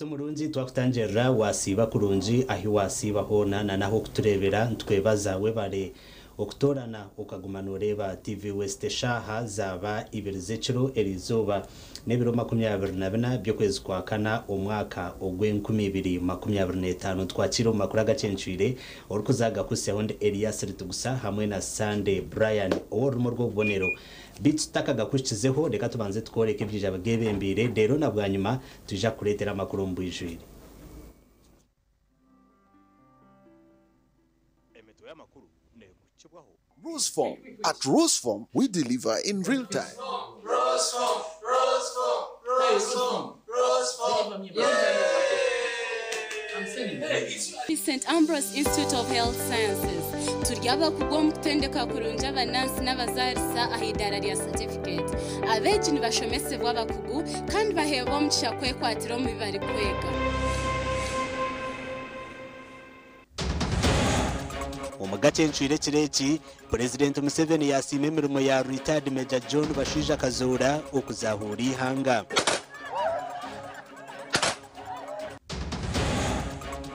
Omurungi twakutangirira wasiiba kurungi ahi wasiiba hoona na n'ah'okutureebera nitukwebaza webare okutoorana okaguma nooreeba TV West Eshaaha zaaba ibiri z'ekiro eriizooba n'ebiro 24 by'okwezi kwa kana omwaka ogw'enkumi ibiri makumi abiri n'etaano Nitwakiira omu makuru agakyencwire orikuza agakuhitsyaho ndi Elias Ritugusa hamwe na Sunday Brian ow'orurimi orw'obubonero Beitu tutakagakuhikizeho reka tubanze tukworeke ebiija bigeebembeire reero na bwanyima twija kukureetera amakuru omu bwijwire. Emitwe y'amakuru neekuhikibwaho. Roseform, At Roseform, we deliver in real time. St Ambrose Institute of Health Sciences turi abakugu omu kutendeka kurungi abanansi n'abazaarisa aha idaara rya certificate. Abeegi nibashomesibwa abakugu kandi baheebwa omugisha kwekwatira omu bi barikwega. Omu gakyencwire ekiro eki, Purezidenti Museveni yaasiima emirimo ya Retired Major John Bashaija Kazoora okuzahuura eihanga.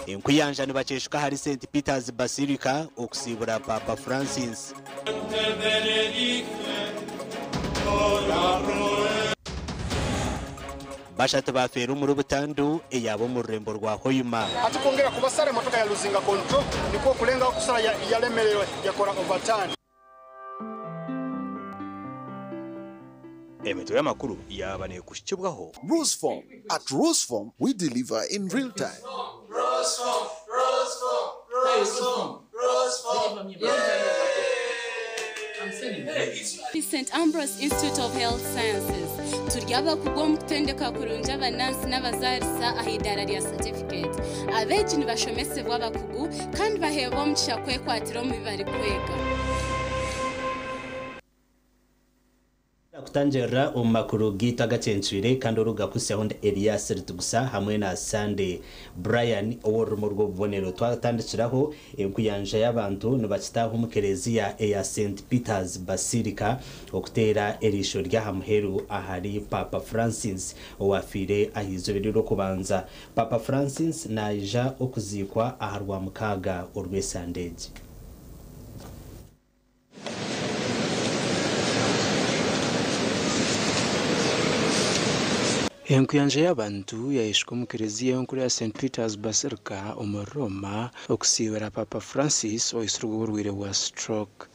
Enkuyanja nibakyeshuka ahari St Peter's Basilica okusiibura Paapa Francis. Bashatu baafeera omuri butandu eyaaba omu rurembo rwa Hoima. Hati kwongera kubasara emotoka ya luzinga control nikwo kulengaho kusara yalemererwa yakora overturn. Emitwe y'amakuru yaaba neekuhikibwaho. Roseform, At Roseform, we deliver in real time. St Ambrose Institute of Health Sciences turi abakugu omu kutendeka kurungi abanansi n'abazaarisa aha idaara rya certificate. Abeegi nibashomesibwa abakugu kandi baheebwa omugisha kwekwatira omu bi barikwega. Kutangirira omu makuru gaitu agakyencwire kandi orikugakuhitsyaho ndi Elias Ritugusa hamwe na Sunday Brian ow'orurimi orw'obubonero. Twatandikiraho enkuyanja y'abantu nibakitaaha omu kereziya eya St Peter's Basilica okuteera eriisho ry'aha muheru ahari Paapa Francis owafiire aha izooba ery'orwokubanza. Paapa Francis naija okuziikwa aha Rwamukaaga orw'esande egi. Enkuyanja y'abantu yayeshwa omu kereziya enkuru ya St Peter's Basilica omuri Rooma okusiibura Paapa Francis oitsirwe oburwaire bwa stroke.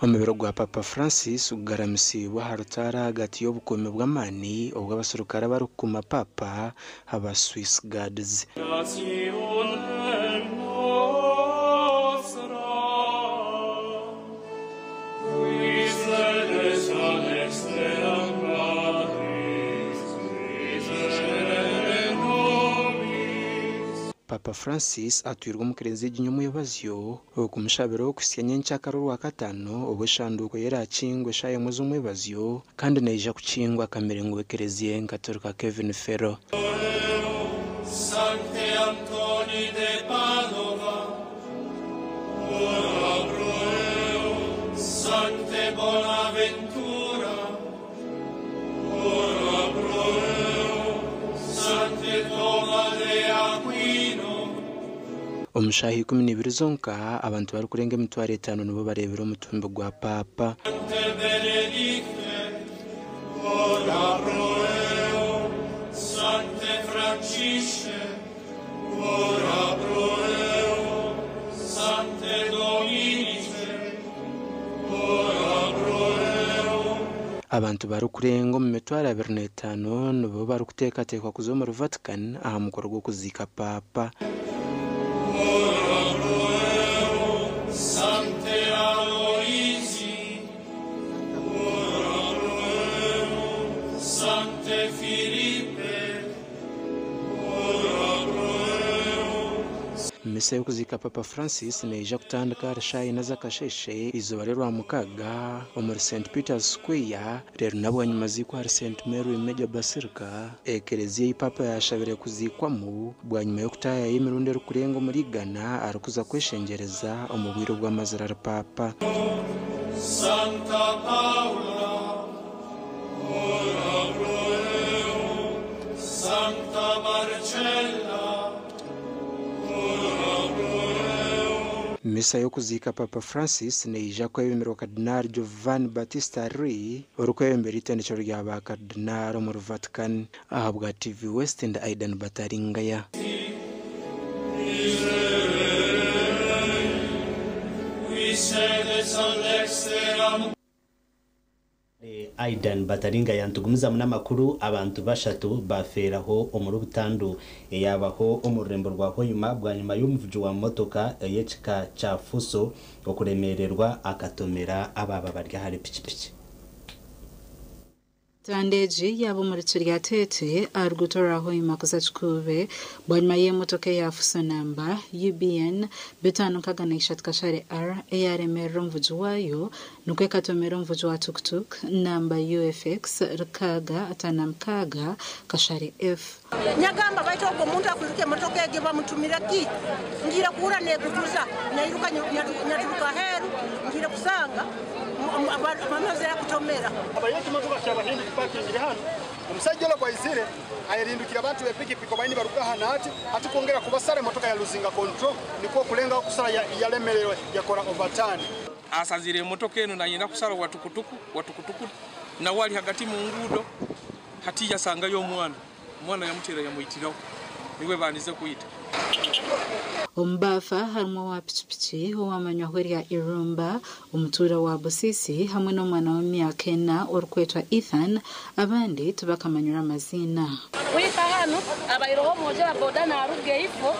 Omubiri gwa Paapa Francis gugaramisiibwe aha rutaara ahagati y'obukuumi bw'amaani obw'abaserukare abarikukuuma Paapa aba Swiss Guards. Paapa Francis atwirwe omu kereziya egi nyomwebazyo okumushabira okuhitsya nyenkyakara orwakataano obu eshanduuko ye eraakingwe eshaaha emwe z'omwebazyo kandi neija kukingwa kamiringo w'ekereziya enkatorika Kevin Ferro. Omu shaaha 12 zonka, abantu barikurenga 500 nibo bareebire omutumbi gwa Paapa. Abantu barikurenga omu 25,000 nibo barikuteekateekwa kuza omuri Vatican aha mukoro gw'okuziika Paapa. Misa y'okuziika Paapa Francis neija kutandika ahari shaaha ina z'akasheeshe eizooba ry'Orwamukaaga omuri St Peter's Square reero na bwanyima aziikwe ahari St Mary Major Basilica, ekereziya ei Paapa yaashabire kuziikwamu bwanyima y'okutaayayo emirundi erikurenga omuri igana arikuza kweshengyereza omu bwire obu amazire ari Paapa. Santa Paula. Misa y'okuziika Papa Francis neija kwebemerwa Cardinal Giovanni Battista Re orikwebembera eitendekero rya ba Cardinal omuri Vatican. Ahabwa TV West ndi Aidan Bataringaya. Aidan Bataringaya nitugumizamu n'amakuru abantu bashatu bafeeraho omuri butandu eyabaho omu rurembo rwa Hoima bwanyima y'omuvugi wa motoka ey'ekika kya Fuso okuremererwa akatomera ababa bari ahari pikipiki. Tanda egi yaaba omuri Kiryatete aha ruguuto rwa Hoima kuza Kikuube bwanyima y'emotoka eya Fuso namba UBN 563 kashare R eyaremerera omuvugi waayo nikwo ekatomera omuvugi wa tuk-tuk namba UFX 656 kashare F. Nyagamba baitu ogwo omuntu akwiruka emotoka egi bamutumire ki? Ngiire kuhurra negutuza nairuka nyaturuka aheeru ngiire kusanga bamazire kutomera. Abayo ekimotoka kyabahindi kipakingire hanu, omusajja ola bwaizire ayerindukira abantu b'epikipiki obaini baruga hano ati atikwongera kubasara emotoka ya luzinga control nikwo okulengaho kusara yalemererwa yakora overturn. Asazire emotoka eno nayenda kusara watukutuku nawe ali hagati mu nguudo hati yasangayo omwana, omwana yamutera yamwitiraho niwe bandize kwita. Omu baafa harimu owa pikipiki owamanywaho erya Irumba, omutuura wa Busisi hamwe n'omwana w'emyaka 4 orikwetwa Ethan, abandi tibakamanyire amaziina. Kuhika hanu abaireho omwojo wa boda naruga eifo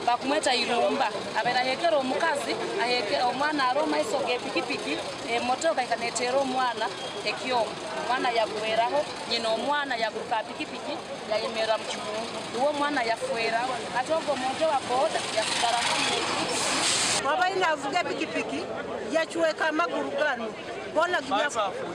bakumweta Irumba, abaire ahekera omukazi, ahekera omwana ari omu maiso g'epikipiki, emotoka ekaneteera omwana ekyoma, omwana yagweraho, nyina omwana yaguruka aha pikipiki yayemerera mu kikungu, niwe omwana yafweraho, ati ogwo omwojo wa boda yasigara hanu. Wabaire navuga epikipiki yacweka amaguru gano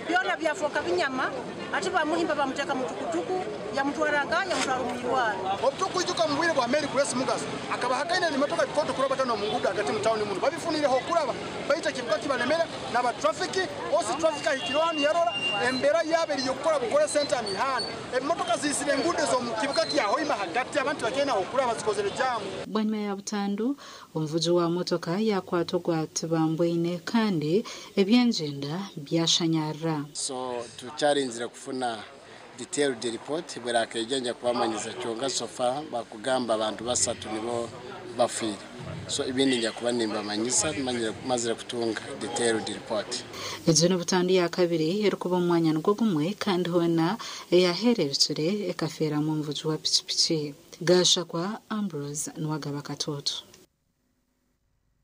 byona byafoka binyama, ati bamuhimba bamuteka mu tukutuku yamutwaranga yamutwara omu irwaro. Obutukwijuka mu bwire bwa Mary Grace Mugaso akaba hakaine n'emotoka bikoto kuraba tano mu ngudo hagati mu tawuni muno babifunireho kuraba baita kibuga kibalemera n'aba traffic osi traffic ahikirwa hanu yarora embera yabe yokukora bukore center mihanda emotoka zisire engudo zo mu kibuga kya Hoima hagati abantu bakena okuraba zikozere jamu. Bwanyima ya butandu omuvugi wa motoka yakwatwa gwatibambwine kandi ebyengyenda byashanyarra. So tukyarinzire kufuna detailed report bwerakeija kubamanyiza kyonka sofa bakugamba abantu basatu nibo bafiire, so ibindi nja kuba nimbamanyisa mazire kutunga detailed report. Egyo n'obutandu ya kabiri erikuba omu mwanya nigwo gumwe kandi hoona eyahereerukire ekafeeramu omuvugi wa pikipiki. Gashakwa Ambrose niwagaba Katoto.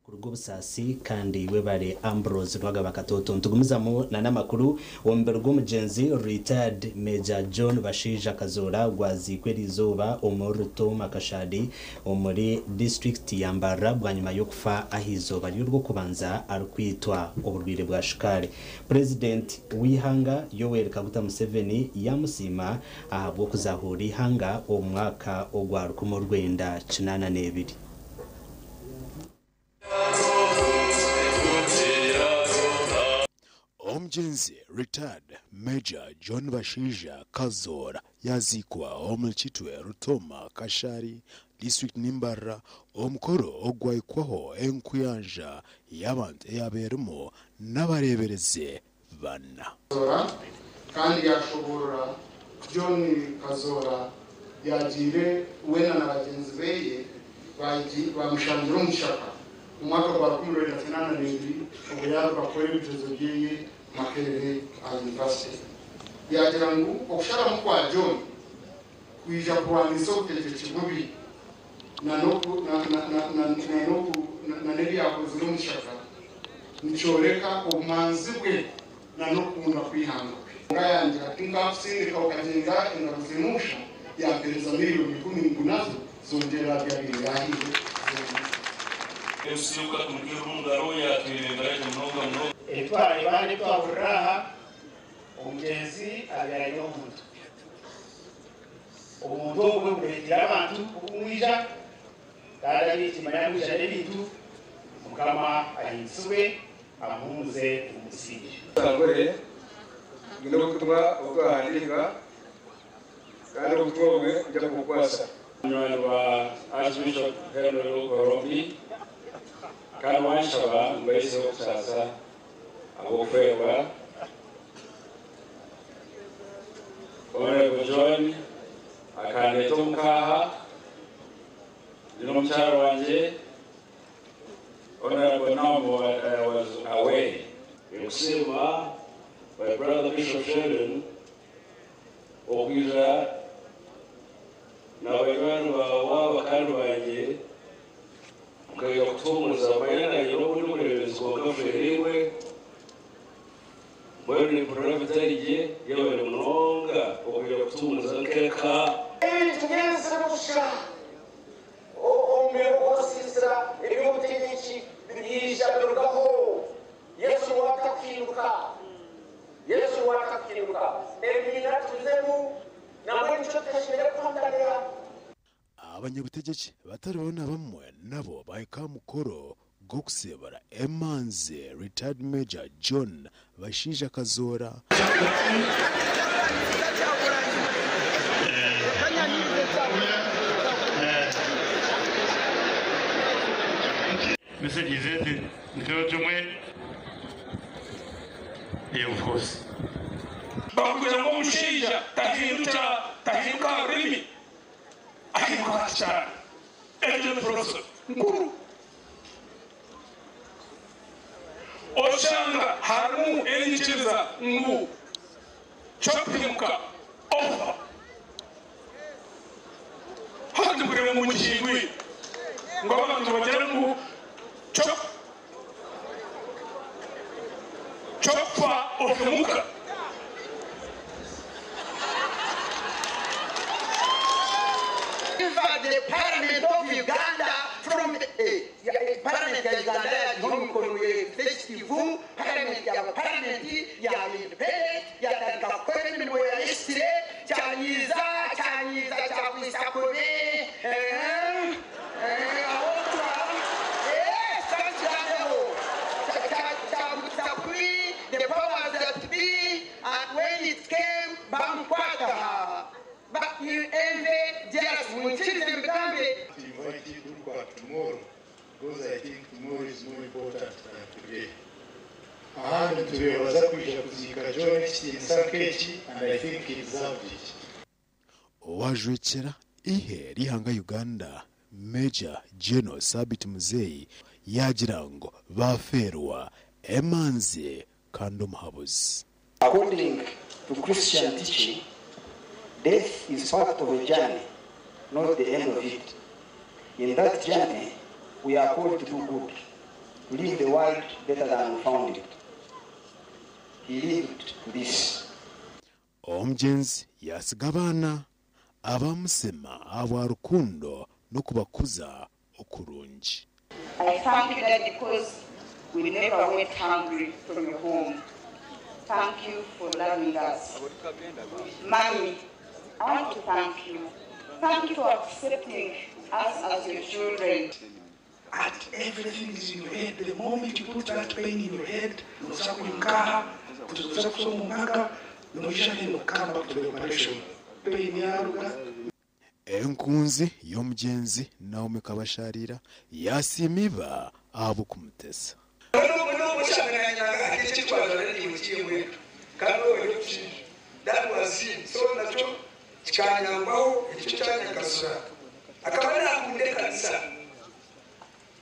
Kuruga obusaasi kandi webare Ambrose Nwagaba Katoto. Ntugumizamu n'amakuru omubiri gw'omugyenzi retired Major John Bashaija Kazoora gwaziikwa erizooba omu Rutoma Kashari omuri district ya Mbarara bwanyima y'okufa aha izooba ry'orwokubanza arikwitwa oburwaire bwa shukaari. President w'ihanga Yoweri Kaguta Museveni yamusiima ahabw'okuzahura ihanga omu mwaka ogwa 1982. Omugenzi retired Major John Bashaija Kazoora yazikwa omu Kitwe Rutoma Kashari district Nimbarra omukoro ogwaikwaho enkuyanja y'abantu eyabeerimu n'abareeberezi bana. Kandi yashoborora John Kazoora yagiire wena na bagenzi beye bamushangira omushaka mu mwaka gwa 1982 obwo yaruga kukora ebigezo byeye Makerere University. Yagira ngu okusharamu kwa John kwija kurwanisa obutegyeki bubi na n'ebyakozire omushaka nikyoreka obumanzi bwe na n'okukunda kwihanga kwe. Ngayangira ati nkakusindika okagyenda engaro zimusha yampereza miliyoni 10 nazo zongera byabiri yahiire. Etwareba nitwahurira aha omugenzi abyaranye omuntu, omuntu ogwe gureetera abantu okumwija kandi abikimanya kwija n'ebintu Mukama ahimbisibwe amuhumuze omusingi. Sangore ngine obutumwa obwahandiika kandi obutumwa bwe nja kubukwasa. Munywani wa Archbishop Henry Orombi Kandi wanshaba mbahiseho okusaasa ahabw'okufeerwa Honorable John akandeeta omuka aha ndi n'omukyara wangye. Honorable Naomi was away. Nkusiima my brother Bishop Sheldon okwija na banywani baawe aba kandi bangye mukaija kutuhumuuriza. Manya naanye n'obu ndi mureeberezi kwonka nfeereirwe, mbwenu nimpurira bitari gye. Yebare munonga okwija kutuhumuuriza nk'eka. Ebintu by'ensi busha, omumiro gw'okusiisira eby'obutegyeki biryija birugaho. Yesu niwe atakuhinduka. Yesu niwe atakuhinduka. Ebibiina tubizemu, nambwenu nikyo tutashemereire kuhakanira. Abanyabutegyeki batari bamwe na bamwe nabo bahika aha mukoro gw'okusiibura emanzi Retired Major John Bashaija Kazoora. Messages ezi nikyo kimwe of course. Bakugira ngu omushaija tahinduka tahinduka aha rurimi, ahinduka aha kikyaro. Egyo ni philosophy nkuru. Oshanga harimu enyikiriza ngu kyokuhimuka ofa. Hati nkureba ngu ngihindwire ngu abantu nibagira ngu kyokufa ohimuka. The Parliament of Uganda from the Parliament ya Uganda yagiha omu mikono ya executive, Parliament yaba Parliament ya independent, yatandika kukora emirimo ya esire. Kyanyiza, kyanyiza, kyakwisa kubi. Ahotwa kankigambeho, kyagwisa kubi the powers that be, and when it came bamukwata envy, jealous, munkirize mbigambe. To invite you to look at tomorrow, because I think tomorrow is more important than today. Ahandi tubeebaza kwija kuziika John ekitiinisa nk'eki, and I think he deserved it. Owajwekyera ihe ry'eihanga Uganda, Major General Sabiti Muzeyi yaagira ngu baafeerwa emanzi kandi omuhabuzi. According to Christian teaching, death is part of a journey, not the end of it. In that journey, we are called to do good, to leave the world better than we found it. He lived to this. Omugyenzi yaatsiga abaana abamusema ahabwa rukundo n'okubakuza okurungi. I thank you, Dad, because we never went hungry from your home. Thank you for loving us. Mommy, I want to thank you. Thank you for accepting us as your children. At everything is in your head. The moment you put that pain in your head, noza kuinkaha, kuzoza kusoma mpaka, noisha neno come back to the operation. Pain yaruga. Enkunzi y'omugyenzi Naomi Kabasharira yasiima iba ahabw'okumutesa. That was him. So nakyo kikanyambaho, ekyo kyanyakasura. Akaba nakunda ekanisa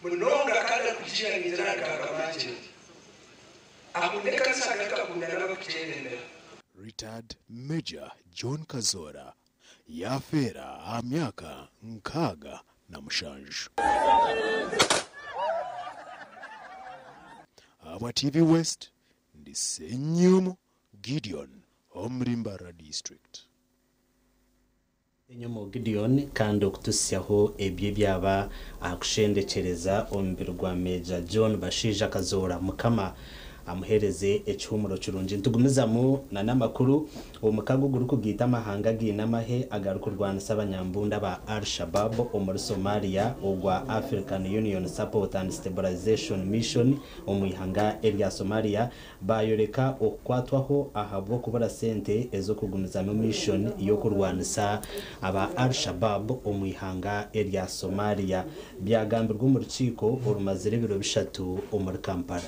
munonga kandi akugirangiza akakamangi. Akunda ekanisa kandi akakunda n'abakugyendera. Retired Major John Kazoora yaafeera aha myaka 67. Ahabwa TV West, ndi Ssenyomo Gideon omuri Mbarara District. Ssenyomo Gideon kandi okutusyaho ebyo ebyaba aha kushendekyereza omubiri gwa Major John Bashaija Kazoora. Mukama Amuheereze ekihuumuro kirungi. Nitugumizamu n'amakuru. Omukago ogurikugaita amahanga againe amahe agarikurwanisa abanyambundu aba Al Shabaab omuri Somalia ogwa African Union Support and Stabilization Mission omu ihanga erya Somalia baayoreka okukwatwaho ahabw'okubura sente ez'okugumizamu mission y'okurwanisa aba Al Shabaab omu ihanga erya Somalia. Byagambirwa omu rukiiko orumazire ebiro bishatu omuri Kampala.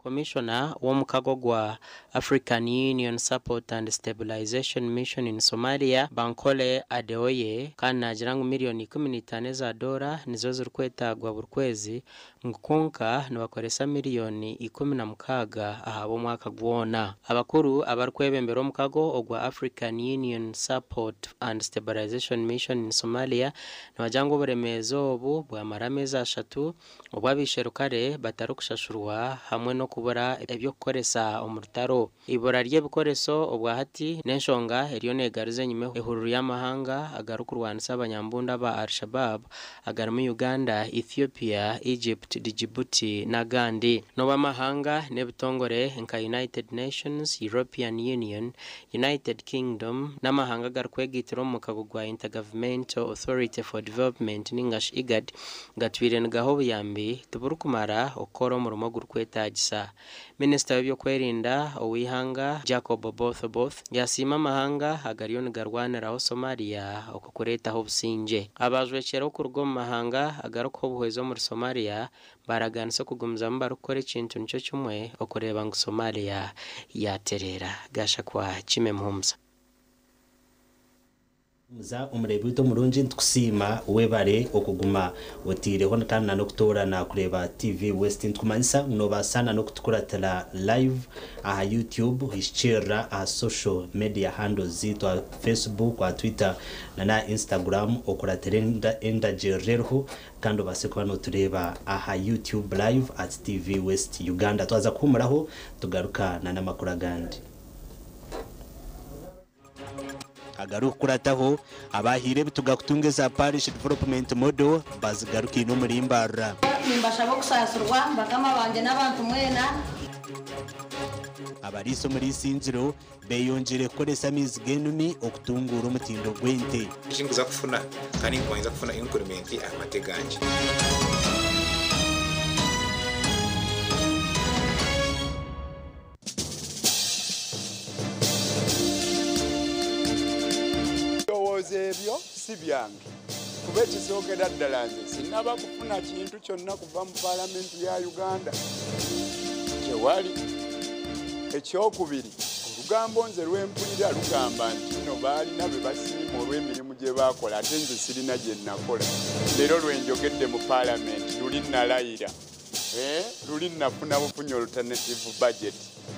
Komishona w'omukago gwa African Union Support and Stabilization Mission in Somalia, Bankole Adeoye kandi naagira ngu miriyoni 15 eza doora nizo zirikwetaagwa buri kwezi ngu kwonka nibakoresa miriyoni 16 ahabw'omwaka gwona. Abakuru abarikwebembera omukago ogwa African Union Support and Stabilization Mission in Somalia nibagira ngu oburemeezi obu bwamara ameezi ashatu obu abaisherukare batarikushashurwa hamwe n'okubura eby'okukoresa omu rutaro. Eibura ry'ebikoreso obwa hati n'enshonga eriyo negaruza enyima ehururu y'amahanga agarikurwanisa abanyambundu aba Al-Shabaab agarimu Uganda, Ethiopia, Egypt, Djibouti n'agandi. N'obu amahanga n'ebitongore nka United Nations, European Union, United Kingdom n'amahanga agarikwegaitira omu mukago gwa Intergovernmental Authority for Development ningashi IGAD gatwire nigaha obuyambi, tiburikumara okukora omurimo ogurikwetaagisa. Minisita w'ebyokwerinda ow'eihanga, Jacob Oboth Oboth yasiima amahanga agariyo nigarwaniraho Somalia okukureetaho obusingye. Abajwekyera okuruga omu mahanga agarikuha obuhwezi omuri Somalia baaraganisa okugumizamu barikukora ekintu nikyo kimwe okureeba ngu Somalia yaatereera. Gashakwa Kime Muhumuza. Muza omureebi waitu omurungi nitukusiima webare okuguma oteireho kandi na n'okutoorana kureeba TV West. Nitukumanyisa ngu nobaasa na n'okutukuratira live aha YouTube hikiirira aha social media handles zaitu aha Facebook, aha Twitter na n'aha Instagram okuratire endagiriro eriho kandi obaase kuba notureeba aha YouTube live at TV West Uganda. Twaza kuhumuraho tugaruka na n'amakuru agandi. Agarikukurataho, abaahaire ebituga kutunga eza Parish Development Model bazigarukaine omuri Mbarara. Nimbashaba okusaasirwa bakama bangye n'abantu mwena. Abariisa omuri Isingiro beyongyeire kukoresa amaizi g'enumi okutunguura omutindo gw'ente. Eki ndikuza kufuna kandi nkuba ninza kufuna increment aha mate gangye. Ndowooza ebyo si byange kuba ekisookera ddala nze sinnaba kufuna kintu kyonna kuva mu Palamenti ya Uganda. Tewali. Ekyokubiri, olugambo nze lwe mpulira lugamba nti nno baalina be basiima olw'emirimu gye baakola ate nze sirina gye nakola. Leero lwe njogedde mu Palamenti luli nalayira. Eh, luli nafuna bufunyi alternative budget.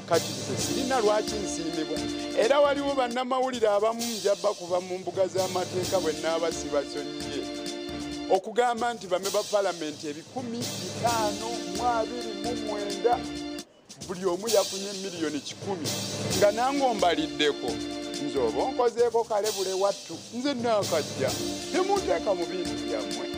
Kati nze sirina lwaki nsiimibwa. Era waliwo bannamawulire abamu nja bakuba mu mbuga z'amateeka bwe nnaaba sibasonyiye okugamba nti bame ba palamenti 529 buli omu yafunye 100,000,000 nga nange ombaliddeko nze oba onkozeeko kalebule wattu nze naakajja temunteeka mu bintu byammwe.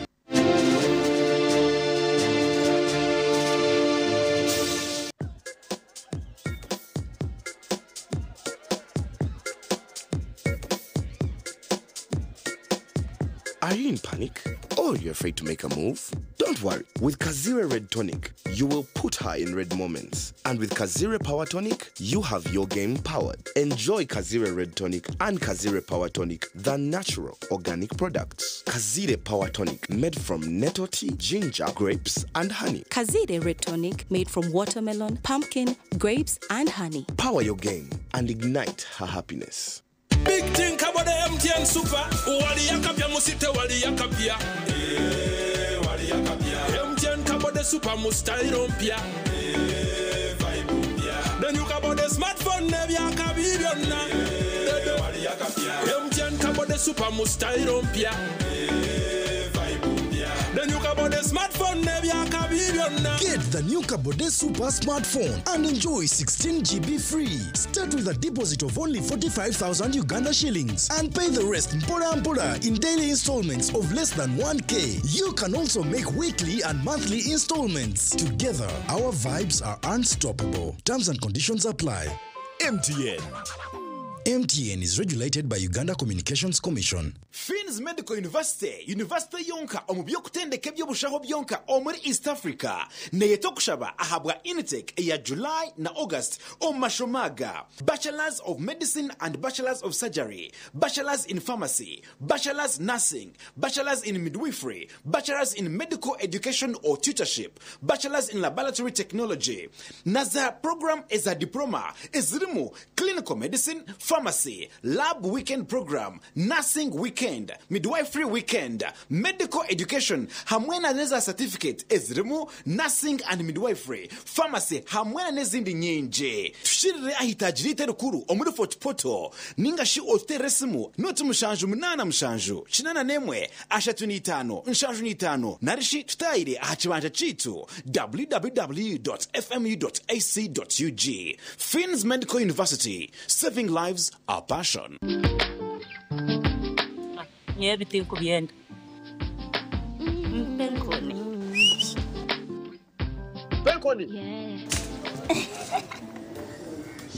Are you in panic? Or you're afraid to make a move? Don't worry. With Kazire Red Tonic, you will put her in red moments. And with Kazire Power Tonic, you have your game powered. Enjoy Kazire Red Tonic and Kazire Power Tonic, the natural organic products. Kazire Power Tonic, made from nettle tea, ginger, grapes, and honey. Kazire Red Tonic, made from watermelon, pumpkin, grapes, and honey. Power your game and ignite her happiness. Big thing about the MTN Super. Waliyakapya musite waliyakapya. Eh, waliyakapya. MTN about the Super mustyle mpya. Eh, vibe mpya. Then you about the smartphone nebyakabi byonna. Eh, waliyakapya. MTN about the Super mustyle mpya. Eh, vibe mpya. The new Kabode smartphone n'ebyakabi byonna. Get the new Kabode Super smartphone and enjoy 16 GB free. Start with a deposit of only 45,000 Uganda shillings and pay the rest mpola mpola in daily installments of less than 1K. You can also make weekly and monthly installments. Together, our vibes are unstoppable. Terms and conditions apply. MTN. MTN is regulated by Uganda Communications Commission. Finn's Medical University, yunivasite yonka omu by'okutendeka eby'obushaho byonka omuri East Africa, neeyeta okushaba ahabwa intake eya July na August omu mashomo aga, Bachelors of Medicine and Bachelors of Surgery, Bachelors in Pharmacy, Bachelors Nursing, Bachelors in Midwifery, Bachelors in Medical Education or Tutorship, Bachelors in Laboratory Technology, na za puroguraamu eza Diploma ezirimu Clinical Medicine, Pharmacy, Lab Weekend Program, Nursing Weekend, Midwifery Weekend, Medical Education hamwe na n'eza satifiketi ezirimu Nursing and Midwifery, Pharmacy hamwe na n'ezindi nyingi. Tushirire aha itaagi ryaitu erikuru omuri Fort Portal ninga shi otuteerere esimu noti 77 81 35 75 nari shi tutaayire aha kibanja kyaitu www.fmu.ac.ug. Finn's Medical University, saving lives, our passion. Nyowe ebi tinkubyenda. Mpa enkoni. Mpa enkoni.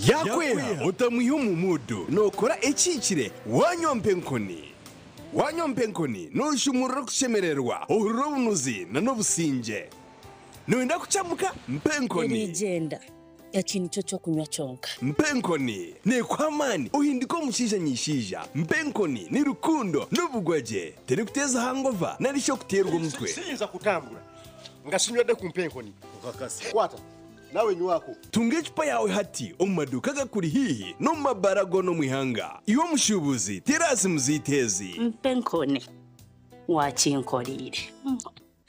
Yaakweha otamwiha omu muudu, nookora ekihikire waanywa mpa enkoni. Waanywa mpa enkoni, nooshumurura okushemererwa, ohurira obunuzi n'obusingye. Nooyenda kukyamuka? Mpa enkoni. Eriigyenda. Eki nikyo ky'okunywa kyonka. Mpa enkoni. Neekuha amaani ohindike omushaija nyishaija. Mpa enkoni ni rukundo n'obugwagye. Terikuteeza hangova nari shi okuteerwa omutwe. Siyinza kutambura nga sinywedde ku mpa enkoni. Kwata nawe nywako. Tunga ecupa yaawe hati omu maduuka agakuri haihi n'omu mabaara goona omu ihanga. Iwe omushuubuzi, teera aha simu zaitu ezi. Mpa enkoni. Waakinkoreire.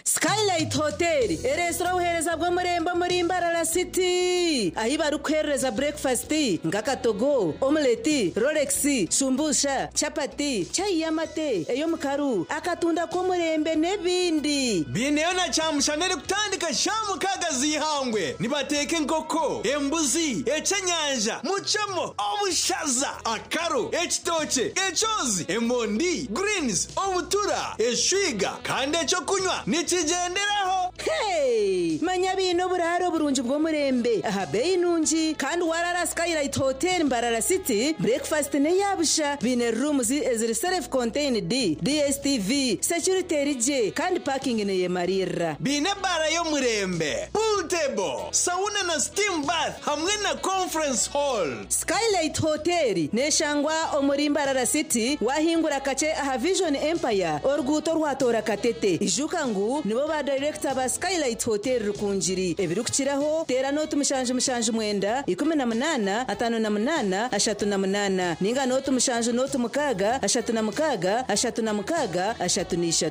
Skylight Hotel ereetsire obuheereza bw'omurembe omuri Mbarara City ahi barikuheerereza burekifasiti nk'akatogo, omuleti, rolex, shumbusha, chapati, chai y'amate, ey'omukaru, akatunda k'omurembe n'ebindi. Baineyo na kyamushana erikutandika shaaha mukaaga z'eihangwe. Nibateeka enkoko, embuzi, eky'enyanja, mucemo, obushaza, akaru, ekitookye, ekyozi, emondi, greens, obutura, eshwiga kandi eky'okunywa nikigyenderaho. Hey! Manya baine oburaaro burungi bw'omurembe aha beeyi nungi kandi waraara Skylight Hotel Mbarara City, breakfast n'eya busha. Baine rooms eziri self contained, DSTV, security eri gye kandi parking neyemariirira. Baine ebaara y'omurembe, pool table, sauna na steam bath hamwe na conference hall. Skylight Hotel neshangwa omuri Mbarara City wahingura kakye aha Vision Empire oruguuto orwatoora Katete. Ijuka ngu nibo ba dayirekita ba Skylight Hotel Rukungiri. Ebirikukiraho teera nooti 779 18 58 38 ninga nooti 7 nooti 6 36 36 33.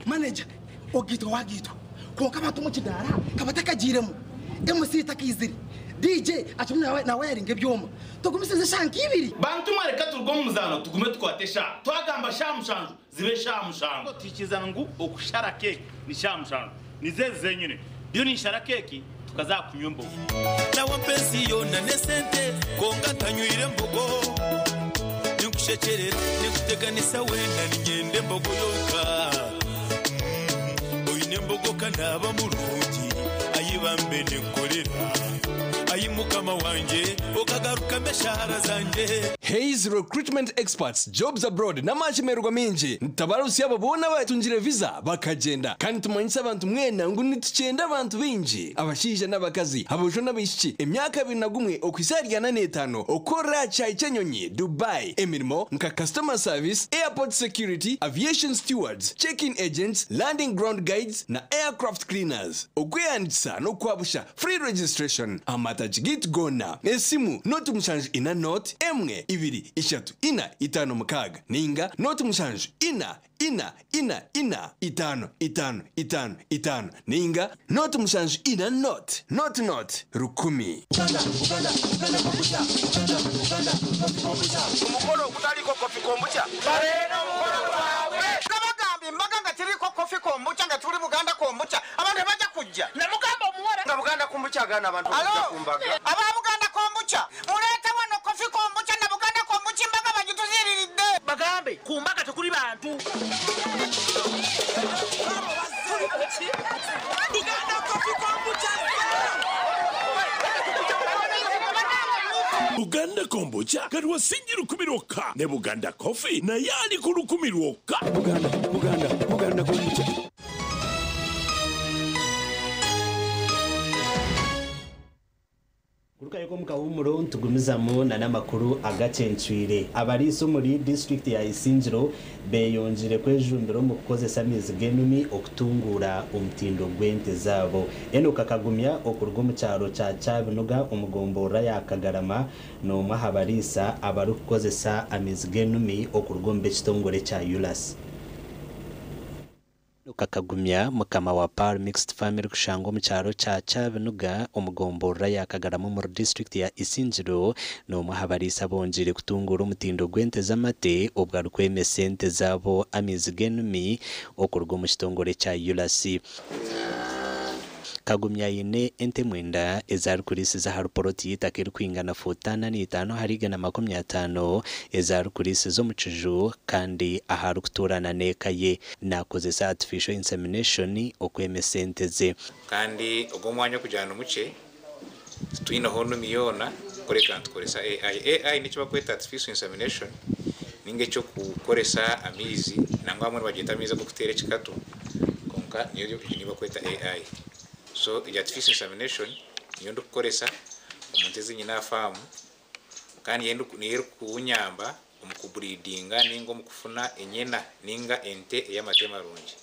Manager, ogaitwa wagaitwa kwonka abantu omu kidaara ka batakagiiremu, MC takaizire, DJ akirimu naawayaringa ebyoma. Tugumisirize eshaaha nk'ibiri. Bantu mwe reka turuge omu muzaano tugume tukwate eshaaha. Twagamba shaaha mushanju zibe shaaha mushanju. Tuhikirizana ngu okushara keeki ni shaaha mushanju. Nizo ezi zenyine. Ndiyo ninshara keeki tukaza aha kunywa embogo. Nawe mpa ensi yoona n'esente kwonka ntanywire mbogo. Ninkushekyerera, ninkuteganisa weena niinyenda embogo yonka. Oine embogo ka naaba murungi, ayi bambe ninkukorera. Ayi Mukama wangye, okagarukamu eshaara zangye. Hays Recruitment Experts, Jobs Abroad n'amashemererwa maingi nitutabarutsya abo boona abatungire visa bakagyenda. Kandi nitumanyisa abantu mwena ngu nitukyenda abantu baingi, abashaija n'abakazi, aboojo n'abaishiki, emyaka 21 okuhitsya ahari 45 okukorera aha kishaayi ky'enyonyi, Dubai, emirimo nka Customer Service, Airport Security, Aviation Stewards, Check-in Agents, Landing Ground Guides na Aircraft Cleaners. Okwehandiikisa n'okwabusha, Free registration, aha mataagi gaitu goona. Esimu, 0 7 4 0 1 2 3 4 5 6 ninga noti 7 4 4 4 4 5 5 5 5 ninga noti 7 4 noti noti noti 1000. Omukolo ogutaliko kofi kombucha baleena omukolo gwabwe. Nabagamba embaga nga tiriko kofi kombucha nga tuli Buganda kombucha abantu tebajja kujja. Namugamba omuwala nga Buganda kombucha agaana abantu okujja ku mbaga. Aba Buganda kombucha muleete wano kofi kombucha na Buganda kombucha embaga bagituziriridde. Bagambe ku mbaga tekuli bantu. Buganda kofi kombucha. Buganda kombucha kati wasingi 1000 lwokka ne Buganda coffee naye ali ku 1000 lwokka. Buganda, Buganda, Buganda kombucha. Kurukayo mukahumuro ntugumizamu na n'amakuru agacencwire. Abariisa omuri district ya Isingiro beyongire kwejumbira omu kukozesa amaizi g'enumi okutunguura omutindo gw'ente zaabo. Enock akagumya okuruga omu kyaro kya Kyabinuga omu gomborora ya Kagarama n'omwe aha bariisa abarikukozesa amaizi g'enumi okuruga omu b'ekitongore kya ULAS. Kakagumya mukama wa Pearl Mixed Family kushangwa omu kyaro kya Kyabinuga omu gomborora ya Kagarama omuri district ya Isingiro n'omwe aha bariisa abongire kutunguura omutindo gw'ente z'amate obwo arikwemesa ente zaabo amaizi g'enumi okuruga omu kitongore kya ULAS. Kagumya aine ente 9 ezarikurisiza aha ruporoti y'eitaka erikwingana fuuta 45 ahari 150 ezarikurisiza omu kiju kandi aharikutuurana n'eka ye. Nakozesa artificial insemination okwemesa ente ze. Kandi ogwo omwanya okujyana omukye titwineho numi yoona kureka nitukoresa AI. AI nikyo bakweta artificial insemination ninga ekyokukoresa amaizi nangwa hamwe nibagyeta amaizi ag'okuteera ekikatu konka niyo nibakweta AI. So the artificial insemination niyo ndikukoresa omu nte ezinyine aha faamu kandi niyo erikunyamba omu kubreedinga ninga omu kufuna enyena ninga ente ey'amate marungi.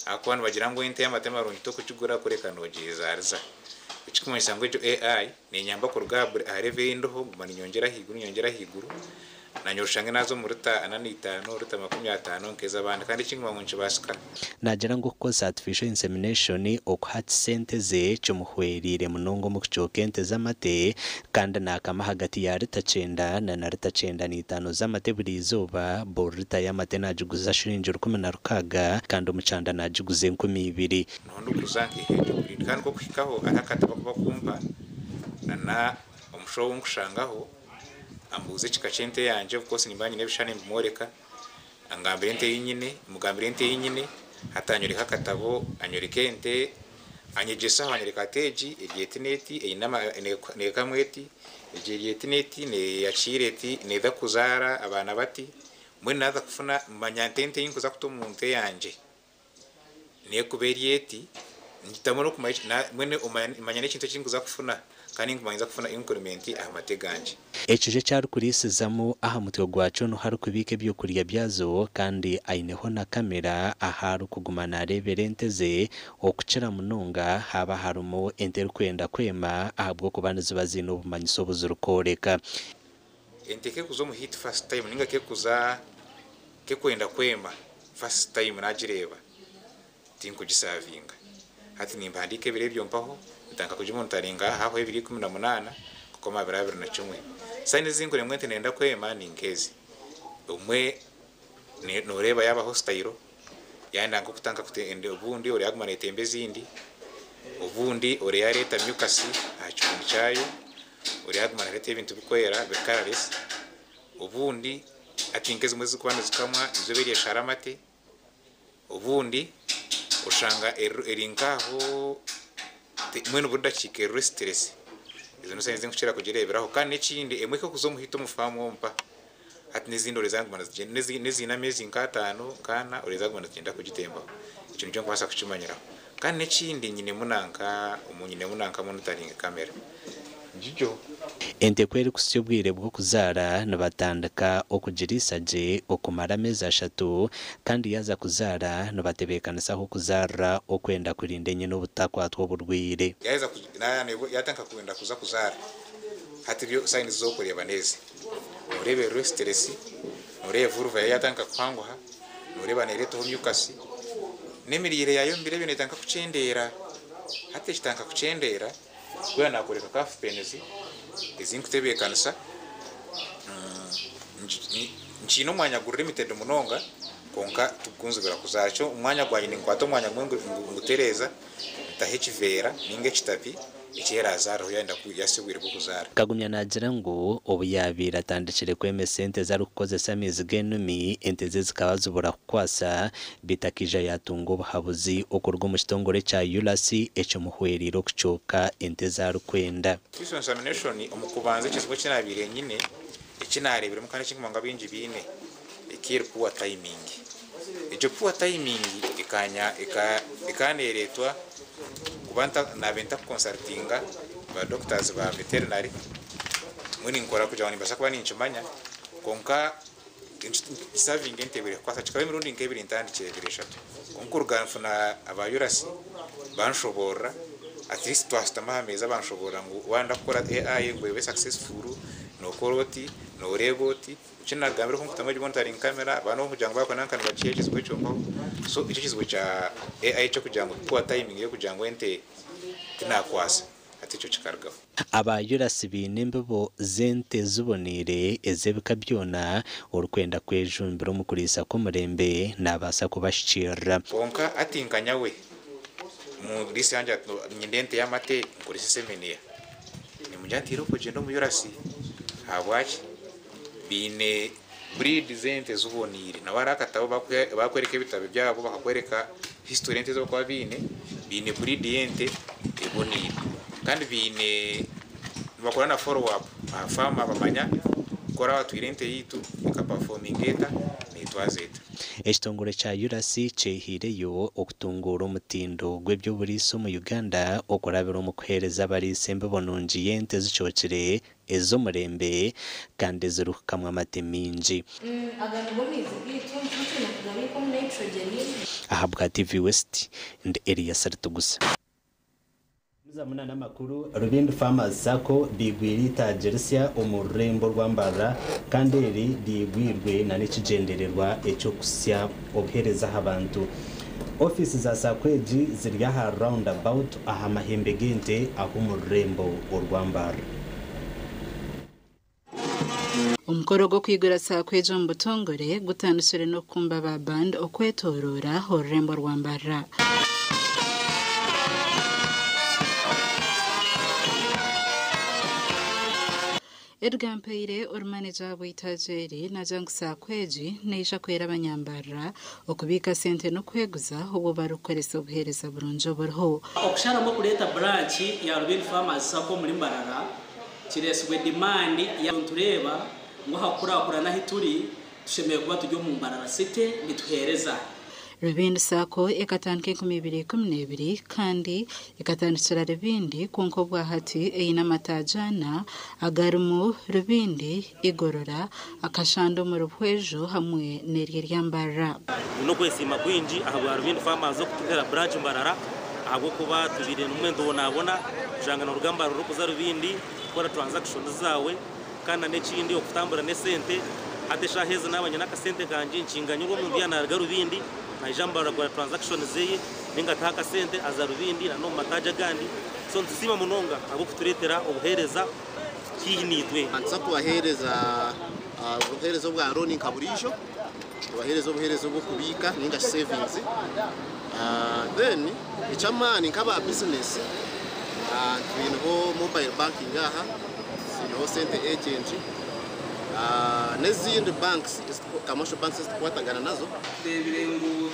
Ahakuba nibagira ngu ente y'amate marungi tokugigura kureka nogyezariza. Ekikumanyisa ngu egyo AI nenyamba kuruga aha level eyindiho nguma ninyongyera ahaiguru nyongyera ahaiguru nanye oshange naaza omu rita 45 rita 50 nk'ez'abandi kandi ekinguma ngu nikibaasika. Naagira ngu okukozesa artificial insemination okuhatisa ente ze kimuhweriire munonga omu kucooka ente z'amate kandi naakama ahagati ya rita 9 na rita 95 z'amate buri izooba. Buri rita y'amate naagiguza shiringi 16 kandi omu kyanda naagiguza 2000. Niho ndikuza nkaiha egyo breed kandi nk'okuhikaho hariho akatabo aku bakumpa na omushaho ou nkushangaho ambuuza ekika ky'ente yangye of course nimba nyine ebishushani mbimworeka angambira ente ei nyine mugambira ente ei nyine hati anyoreka akatabo anyoreka ente anyegyesaho anyoreka ati egi eri eti n'eti eine neekamwa eti egi eri eti n'eti neeyakiira eti neeza kuzaara abaana bati mbwenu naaza kufuna manya nti ente ei nkuza kuta omu nte yangye neekuba eri eti ngitamu n'okumanya mbwenu manya n'ekintu eki nkuza kufuna kandi nkumanya kufuna increment aha mate gangye. Ekiju eki arikurisizamu aha mutwe gwakyo niho arikubiika ebyokurya byazo kandi aineho na kamera ahu arikuguma naareebera ente ze okukira munonga haaba harimu ente erikwenda kwema ahabw'okuba niziba ziine obumanyiso obuzirikworeka. Ente kekuza omu heat first time ninga kekuza kekwenda kwema first time nagireeba tinkugisavinga. Hati nimbahandiika ebiro ebyo mpaho ntandika kugimonitaringa hahwaho ebiro 18 kukoma 21. Sayini ezinkureba ngu ente neyenda kwema ni nk'ezi. Obumwe noreeba yaaba hostile yayenda nk'okutandika obundi oreeba yaguma netemba ezindi, obundi oreeba yareeta mucus aha kibunu kyayo, oreeba yaguma nareeta ebintu bikwera biri colourless, obundi hati nk'ezimwe ezirikuba nizikamwa izooba eryo eshara amate, obundi oshanga eri nk'aho mbwenu buri dakiika eri restless. Ezo nizo sayini ezinkukira kugireeberaho kandi n'ekindi emwe kekuza omuhito omu faamu ompa hati n'ezindi oreeba zaguma nizigyenda n'eziine ameezi nk'ataano nk'ana oreeba zaguma nizigyenda kugitembaho. Ekyo nikyo nkubaasa kukimanyiraho. Kandi n'ekindi nyinemu nanka nyinemu nanka monitoring camera ngigyo. Ente ku erikusya obwire bw'okuzaara nibatandika okugiriisa gye okumara ameezi 3 kandi yaaza kuzaara nibatebeekanisa ahu okuzaarira okwenda kurinda enyina obutakwatwa oburwaire. Yaheza yatandika kwenda kuza kuzaara hati ebyo sayini z'okureeba n'ezi. Noreeba eriho stress, noreeba vulva yaayo yatandika kuhanguha, noreeba nereetaho mucus, n'emiriire yaayo omu biro ebyo netandika kukyendeera. Hati ekitandika kukyendeera, weena nakworeka calf pains ezinkutebeekanisa, nkiine omwanya guri limited munonga kwonka tigukunzibira kuzaara. Kyo omwanya gwangye ninkwata omwanya gumwe ngutereeza, ntaho ekiveera ninga ekitapi eki erazaariraho yayenda yahitsya obwire bw'okuzaara. Kagumya naagira ngu obu yaabaire atandikire kwema esente ezi arikukozesa amaizi g'enumi, ente ze zikaba zibura kukwasa, beitu akaija yaatunga obuhabuzi okuruga omu kitongore kya ULAS ekimuhwereire okucooka ente ezi arikwenda. Artificial insemination omu kubanza ekizibu eki naabaire nyine, eki naareebiremu kandi eki ndikumanya ngu abaingi baine, ekaba eri poor timing. Egyo poor timing ekaba neereetwa kuba naabaire ntakukonsarutinga ba doctors ba veterinary, mbwenu ninkora kugira ngu nimbaasa kuba ninkimanya kwonka nkisavinga ente ebure kukwasa. Kikaba emirundi nk'ebiri ntandikire ebiri eshatu. Kwonka kuruga nfuna aba URAS banshoboorora, at least twashutama aha meeza banshoboorora ngu waayenda kukora AI ngu ebe successful nookora oti, nooreeba oti. Eki naagambire ku nkutamu egi monitoring camera, abaana obu kugira ngu baakora nanka nibakiha ekizibu ekyo mpaho. So ekyo ekizibu kya AI eky'okugira ngu poor timing y'okugira ngu ente tinaakwasa, hati ekyo kikarugaho. Aba URAS baine embibo z'ente ziboneire ez'ebika byona, orikwenda kwejumbira omu kuriisa kw'omurembe naabaasa kubashikiirira. Kwonka hati nka nyawe, omuriisa yangye ati nyine ente y'amate nkorese esemeniya, nimugira nti irooko gyenda omu URAS. Ahabwaki? Baine breed z'ente ziboneire. Nabo hariho akatabo bakwereka ebitabo byabo bakakwereka history y'ente ezi barikuba baine, baine breed y'ente eboneire. Kandi baine nibakora na follow up aha faama bamanya ku oraba watwire ente yaitu ekapafominga eta, neetwaza eta. Ekitongore kya URAS kyehaireyo okutunguura omutindo gw'eby'oburiisa omu Uganda okurabira omu kuheereza abariisa embibo nungi y'ente zicookire, ez'omurembe kandi ezirikukamwa amate maingi. Aga nigo maizi gaitu nituba twine kugabiika omu nitrogen. Ahabwa TV West, ndi Elias Ritugusa. Muza munana amakuru, Rubindi Farmers Sacco beigwire eitaagi risya omu rurembo rwa Mbarara kandi eri riigwirwe na n'ekigyendererwa eky'okuhitsya obuheereza aha bantu. Ofiisi za Sacco egi ziri aha Round About aha mahembe g'ente aho omu rurembo orwa Mbarara. Omukoro gw'okwigura Sacco egi omu butongore gutandikire n'okukumba aba band okwetoroora orurembo rwa Mbarara. Edgar Mpaire ori maneja ahabw'eitaagi eri naagira ngu Sacco egi neija kuhwera abanyambarara okubiika sente n'okweguza obwo barikukoresa obuheereza burungi oburiho. Okusharamu okureeta branch ya Rubindi Farmers Sacco omuri Mbarara kireetsirwe demand ya nitureeba ngu aha kukurakurana ahi turi tushemereire kuba turi omu Mbarara City nituheereza. Rubindi Sacco ekatandika 2012 kandi ekatandikira Rubindi kwonka obwahati eine amataagi ana agarimu Rubindi, Igorora, Akashanda omuri Buhweju hamwe n'eryo erya Mbarara. Nyine okwesiima kwingi ahabwa Rubindi Farmers okututeera branch Mbarara ahabw'okuba tubaire nimwe nitubonabona kushanga noruga Mbarara orikuza Rubindi kukora transactions zaawe kandi na n'ekindi okutambura n'esente hati eshaaha ezi naaba nyine akasente kangye nkinganyirwa omuntu yaaba naruga Rubindi naija Mbarara kukora transactions zeye ninga ataho akasente aza Rubindi na n'omu mataagi agandi so nitusiima munonga ahabw'okutureetera obuheereza haihi naitwe. Nituza kubaheereza obuheereza obwa looni nka buriijo, tubaheereze obuheereza obw'okubiika ninga shi savings. Then eky'amaani nk'aba bizinesi twineho mobile banking aha, twineho sente agent n'ezindi banks, commercial banks ezitukwatagana nazo. Tureebire ngu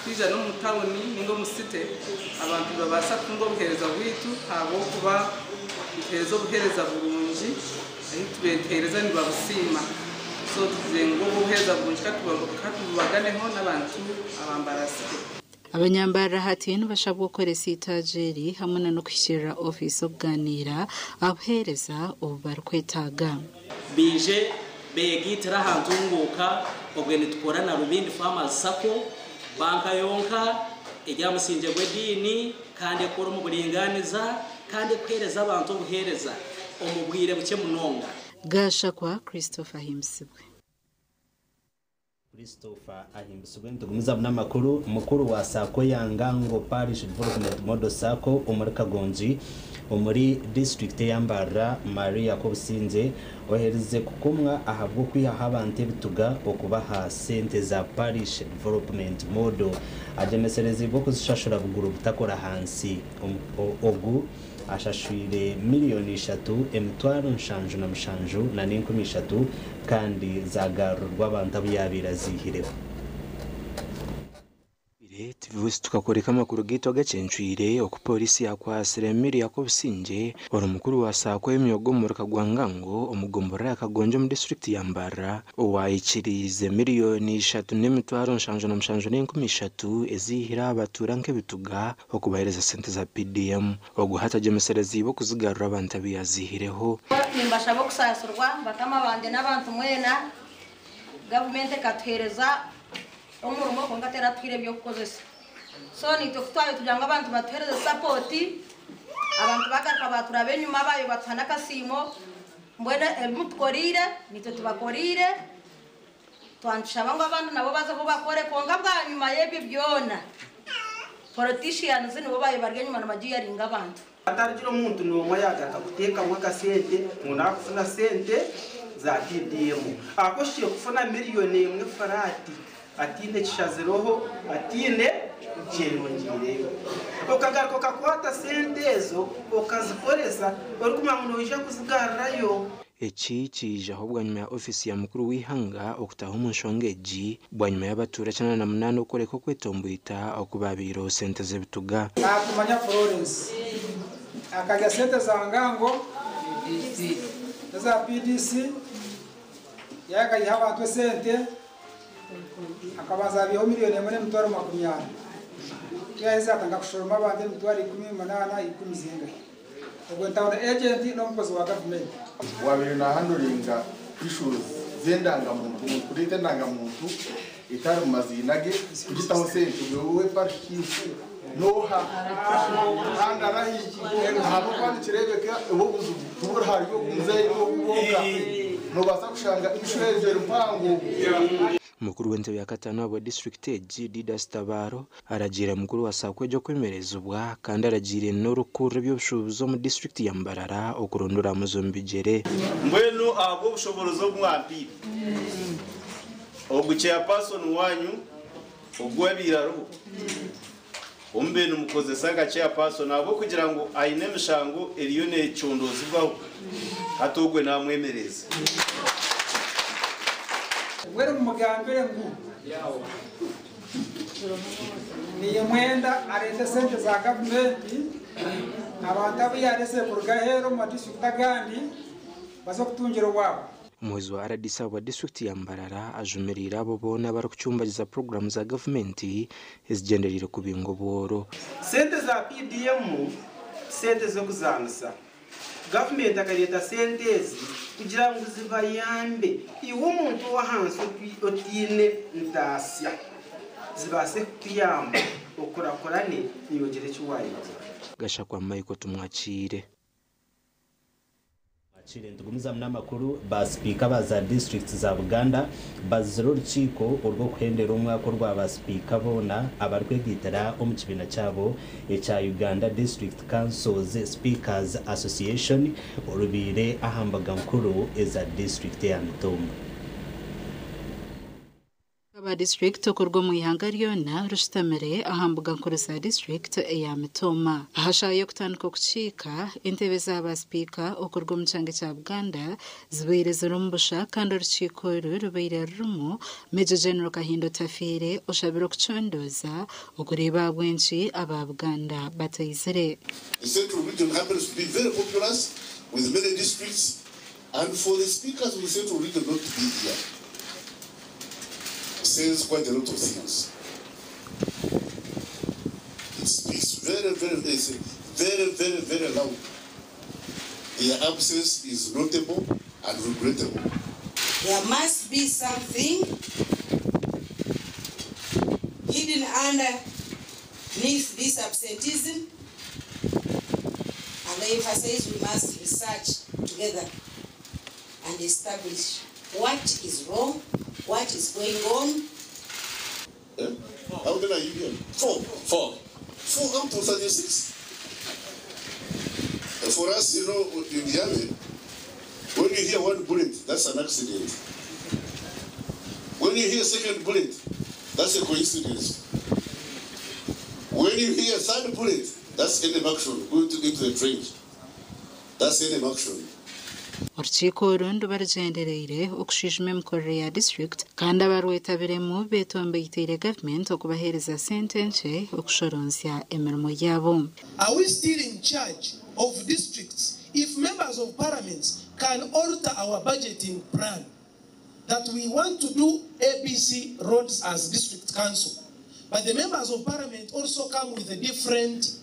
twija n'omu tawuni ninga omu city abantu nibabaasa kutunga obuheereza bwaitu ahabw'okuba nituheereza obuheereza burungi ahu tubetuheereza nibabusiima so tugizire ngu obwo obuheereza burungi katububaganeho n'abantu aba Mbarara City. Abanyambarara hati nibashabwa kukoresa eitaagi eri hamwe na n'okuhikiirira ofiisi okugaaniira aha buheereza obu barikwetaaga. Baije beegaitire aha ntunguuka obwe nitukora na Rubindi Farmers Sacco, banka yonka eri aha musingye gw'ediini kandi ekora omu buringaaniza kandi ekuheereza abantu obuheereza omu bwire bukye munonga. Gashakwa Christopher Himbisibwe. Christopher Ahimbisibwe. Nitugumiza n'amakuru. Mukuru wa SACCO ya Ngango Parish Development Model SACCO omuri Kagongi omuri district ya Mbarara, Maria Kobusinze, oherize kukumwa ahabw'okwihaho abantu ebituga okubaha sente za Parish Development Model, agyemeserezibwe okuzishashura buguru butakora ahansi. Ogu ashashwire 3,773,000 kandi zagarurwa abantu abu yabaire azihireho. TV tukakoreka amakuru gaitu agacencwire oku polisi yakwasire Emilia Kobusinge, ori mukuru wa SACCO emyoga omuri Kagwangango omugomborora ya Kagongi omu disitulikiti ya Mbarara, owayikiriize 3,773,000 ezihire abatuura nk'ebituga okubahereza sente za PDM. Ogu hatagyemesereziibwe okuzigarura abantu abu yazihireho. Nimbashaba okusaasirwa bakama bangye n'abantu mwena. Gavumenti ekatuheereza omurimo kwonka teratuhire ebyokukozesa, so nitwe kutwayo tugira ngu abantu batuhereze support, abantu bagaruka baturaba enyuma bayo batuha n'akasiimo. Mbwenu ebimutukoriire nitwe tubakoriire, twantushaba ngu abandi nabo bazeho bakore. Kwonka bwanyuma y'ebyo byona, politicians nibo bayo bari enyuma nibagiyaringa abantu. Atarigira omuntu n'omwe yagaruka kuteekamu akasente ngu nakufuna sente za PDM, akoshiye kufuna 1 million flat, atine kishaziroho, atine kyeyongireyo, okagaruka okakwata sente ezo okazikoresa orikumanya ngu noija kuzigarrayo. Eki kiijaho bwanyuma ya ofisi ya mukuru w'ihanga okutaha omu nshonga egi bwanyuma y'abatuura 98 okworeka okwetombwita okubabiireho sente z'ebituga. Nakumanya Florence akarya sente za Ngango eza PDC, yakayiha abantu esente, akabanza abihaho 1,200,000, yaheze atanga kushoroma abantu 18,000, 10 zingahe. Ubwo town agent n'omukozi wa gavumenti. Wabire nahandlinga issues z'endangamuntu, umuntu kureta endangamuntu etari mu maziina ge kugitaho sente, wewe parish chief noha kandi arahiki ahabwokuba nikirebeka obuzibu tuburi hariyo omuzeeyi n'obwonka nobaasa kushanga issue ezo eri mpango. Mukuru w'entebe ya katano abwa disitulikiti egi, Didas Tabaro, aragiira mukuru wa SACCO egyo okwemerezibwa kandi aragiire n'orukurura eby'obushuubuzi omu disitulikiti ya Mbarara okurondora muzi omu bigyere. Mbwenu ahabw'obushoborozi obumwampiire, ogu chairperson wanyu ogwabiire ariho omube nimukozesa nka chairperson, ahabw'okugira ngu aine emishango eriyo necondozibwaho, hati ogwe namwemereza. Mbwenu mumugambire ngu niye mwenda arete sente za gavumenti, abantu abu yarese kuruga aheeru omu madisitulikiti agandi baze okutungira owaabo. Omuhwezi wa RDC wa disitulikiti ya Mbarara ajumiriire abo boona abarikucumbagiza puroguramu za gavumenti ezigyendereire kubinga obworo. Sente za PDM, sente z'okuzanisa. Gavumenti akareta sente ezi kugira ngu zibayambe iwe omuntu ow'ahansi otiine ntaasya, zibaase kukuyamba okurakurane niyongyera eki wayongyera. Gashakwa Michael Tumwakiire. Akire nitugumizamu n'amakuru. Basipiika ba za district za Buganda bazire orukiiko orw'okuhendera omwaka orwa basipiika boona abarikwegaitira omu kibiina kyabo ekya Uganda District Councils Speakers Association, orubaire aha mbaga nkuru eza district ya Mitooma. Aba district okuruga omu ihanga ryona rushutamire aha mbuga nkuru za district eya Mitooma. Aha shaaha y'okutandika okukiika, entebe z'aba sipiika okuruga omu kyanga kya Buganda zibaire zirimu busha, kandi orukiiko oru rubaire rurimu Major General Kahinda Otafiire, oshabire okucondooza okureeba ahabw'enki aba Buganda bataizire. The Central Region happens to be very populous with many districts, and for the speakers of the Central Region not to be here says quite a lot of things. It speaks very, very, it's very, very, very loud. Their absence is notable and regrettable. There must be something hidden underneath this absenteeism. And I emphasize we must research together and establish what is wrong, what is going on. How many are you here? Four. Four. 4 up to 36. For us, you know, in the army, when you hear one bullet, that's an accident. When you hear second bullet, that's a coincidence. When you hear third bullet, that's enemy action, going into the trench. That's enemy action. Orukiiko oru niruba rugyendereire okushwijuma emikorere ya district kandi abarwetabiremu betombeiteire gavumenti okubaheereza sente nkye okushoronzya emirimo yaabo. Are we still in charge of districts if members of parliament can alter our budgeting plan that we want to do ABC roads as district council, but the members of parliament also come with a different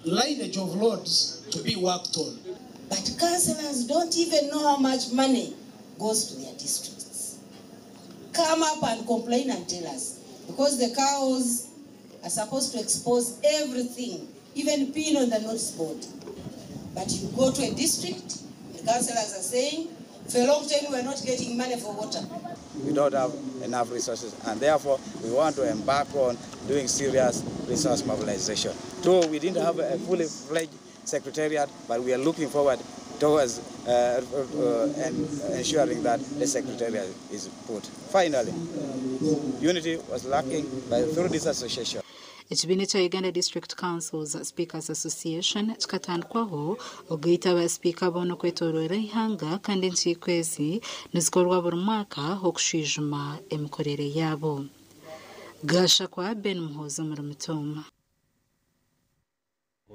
lineage of roads to be worked on? But councillors don't even know how much money goes to their districts. Come up and complain and tell us, because the cows are supposed to expose everything, even pin on the notice board. But you go to a district, the councillors are saying, for a long time we are not getting money for water. We don't have enough resources, and therefore we want to embark on doing serious resource mobilization. Two, we didn't have a fully fledged secretariat, but we are looking forward towards ensuring that the secretariat is put. Finally, unity was lacking, but through this association. Ekibiina ekya Uganda District Councils Speakers Association kikatandikwaho okugaita ba sipiika boona okwetooroora eihanga kandi enkiiko ezi nizikorwa buri mwaka okushwijuma emikorere yaabo. Gashakwa Ben Muhoozi omuri Mitooma.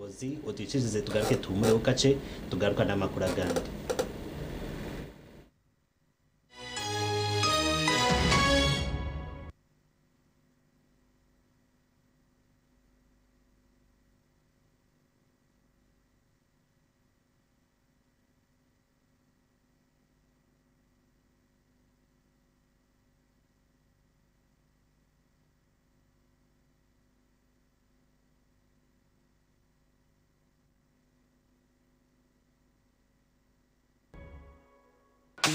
Ozi otwikirize tugaruke tuhumureho kakye tugaruka n'amakuru agandi.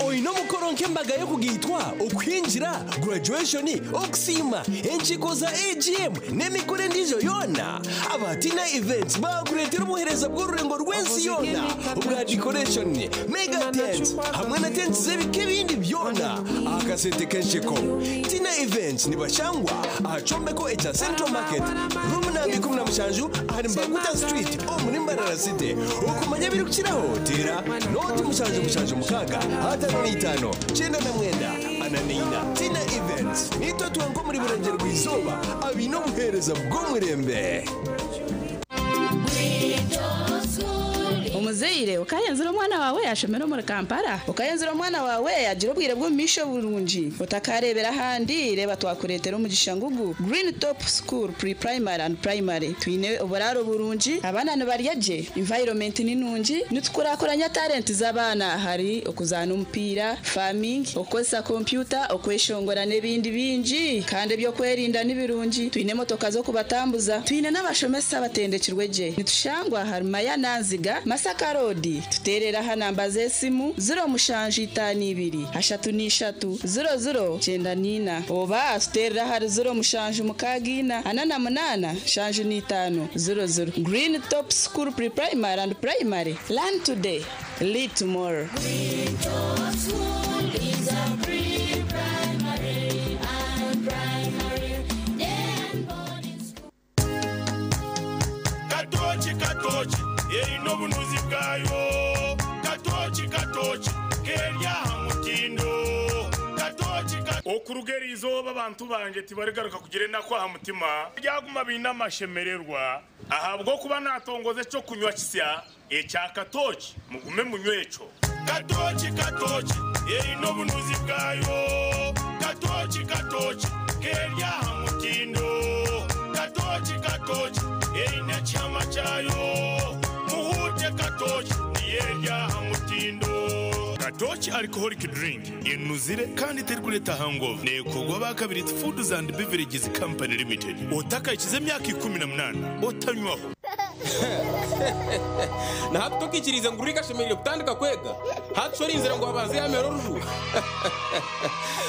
Oine omukoro nk'embaga y'okugaitwa, okwingira, graduation, okusiima, enkiiko za AGM n'emikoro endiijo yoona. Aba Tina Events baakureetera obuheereza bw'orurengo rw'ensi yoona obwa decoration, mega tent hamwe na tents z'ebika ebindi byona aha kasente k'ensheko. Tina Events nibashangwa aha kyombeko ekya Central Market, room namba 17 ahari Mbaguta Street omuri Mbarara City. Okumanya ebirikukiraho teera noti 776 55 99 44. Tina Events nitwe twenka omuri Burengero rw'izooba abaine obuheereza bw'omurembe. Omuzaire okayenzera omwana wawe yashomera omuri Kampala, okayenzera omwana wawe yagira obwire bw'omumaisho burungi, otakarebera ahandi. Reba twakureetera omugisha ngugu Green Top School Pre-Primary and Primary. Twine oburaro burungi, abaana nibarya gye, environment ni nungi, nitukurakuranya talent z'abaana hari okuzaana omupiira, farming, okukozesa kompyuta, okweshongora n'ebindi bingi, kandi ebyokwerinda ni birungi. Twine emotoka z'okubatambuza, twine n'abashomesa abatendekirwe gye. Nitushangwa hari Maya Nanziga Masaka Road. Tuterera aha namba z'esimu 0752 33 00 94 oba tuterera ahari 0764 48 75 00. Green Top School Pre-Primary and Primary. Learn today, lead tomorrow. Green Top School is a pre-primary and primary and boarding school. Katochi, katochi, erina obunuzi bwayo. Katochi, katochi, kerya mutindo. Katochi, okuruga eriizooba abantu banje tibarigaruka kugira enaku aha mutima. Ryaguma biine amashemererwa ahabw'okuba natongoza ekyokunywa kisya ekya katochi, mugume munywe ekyo. Katochi, katochi, erina obunuzi bwayo. Katochi, katochi, kerya mutindo. Katochi, katochi, erina ekihama kyayo. Muhute katochi, niyerya mutindo. Katochi alcoholic drink enuzire kandi terikuleta hangover. Neekogwa bakabiri Foods and Beverages Company Limited. Otakakize emyaka 18 otanywaho. Na hati tokikiriize ngu Rick ashemereire kutandika kwega? Hati shi orinzire ngu abanze yaamera oruju?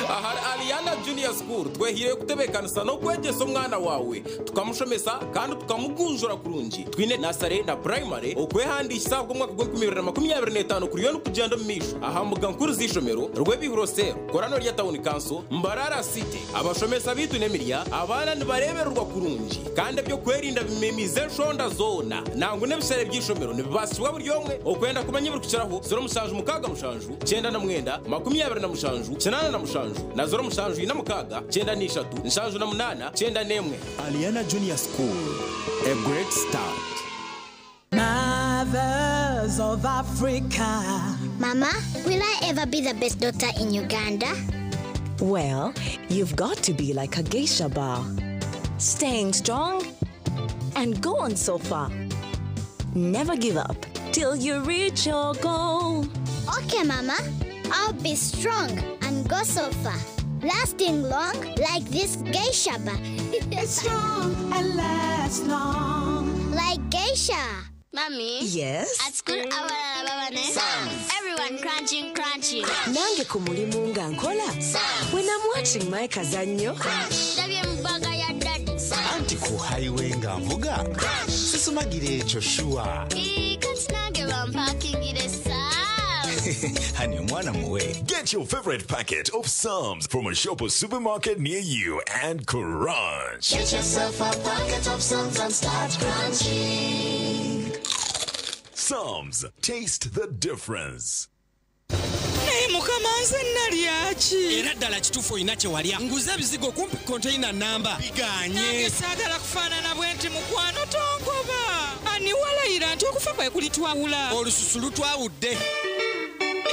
Ahari Aliana Junior School twehiireyo kutebeekanisa n'okwegyesa omwana waawe, tukamushomesa kandi tukamugunjura kurungi. Twine nasare na purayimare. Okwehandiikisa ahabw'omwaka gw'enkumi ibiri na makumyabiri n'etaano kuriyo nikugyenda omu maisho aha mbuga nkuru z'eishomero Rwebihuro Cell, Korano rya Town Council, Mbarara City. Abashomesa baitu n'emirya, abaana nibareebererwa kurungi kandi eby'okwerinda bimemize enshonda zoona. Nangwa n'ebishare by'eishomero nibibaasibwa buri omwe. Okwenda kumanya ebirikukiraho, 0767 99 27 87 na 0746 93 78 91. Aliana Junior School, a great start. Mothers of Africa. Mama, will I ever be the best doctor in Uganda? Well, you've got to be like a geisha bar. Staying strong and go on so far. Never give up till you reach your goal. Okay, Mama. I'll be strong and go so far. Lasting long like this geisha bar. Strong and last long. Like geisha. Mommy? Yes? At school, abalala babane. Everyone crunching, crunching. Nange ku mulimu nga nkola. When I'm watching my kazannyo. Ndabye mu bag ya daddy. Anti ku highway nga nvuga sisumagira ekyo sure. Ii, kati nange bampakingire Sam's. Hani omwana muwe. Get your favorite packet of Psalms from a shop or supermarket near you and crunch. Get yourself a packet of Psalms and start crunching. Psalms, taste the difference. Naye mukama, nze nalyaki? Era ddala kituufu, olina kye walya. Nguze ebizigo kumpi konteyina namba, biganye. Nange saagala kufaanana bwe nti. Mukwano, tongoba. Ani walayira nti okufa kwe kulitwawula? Olususu lutwawudde.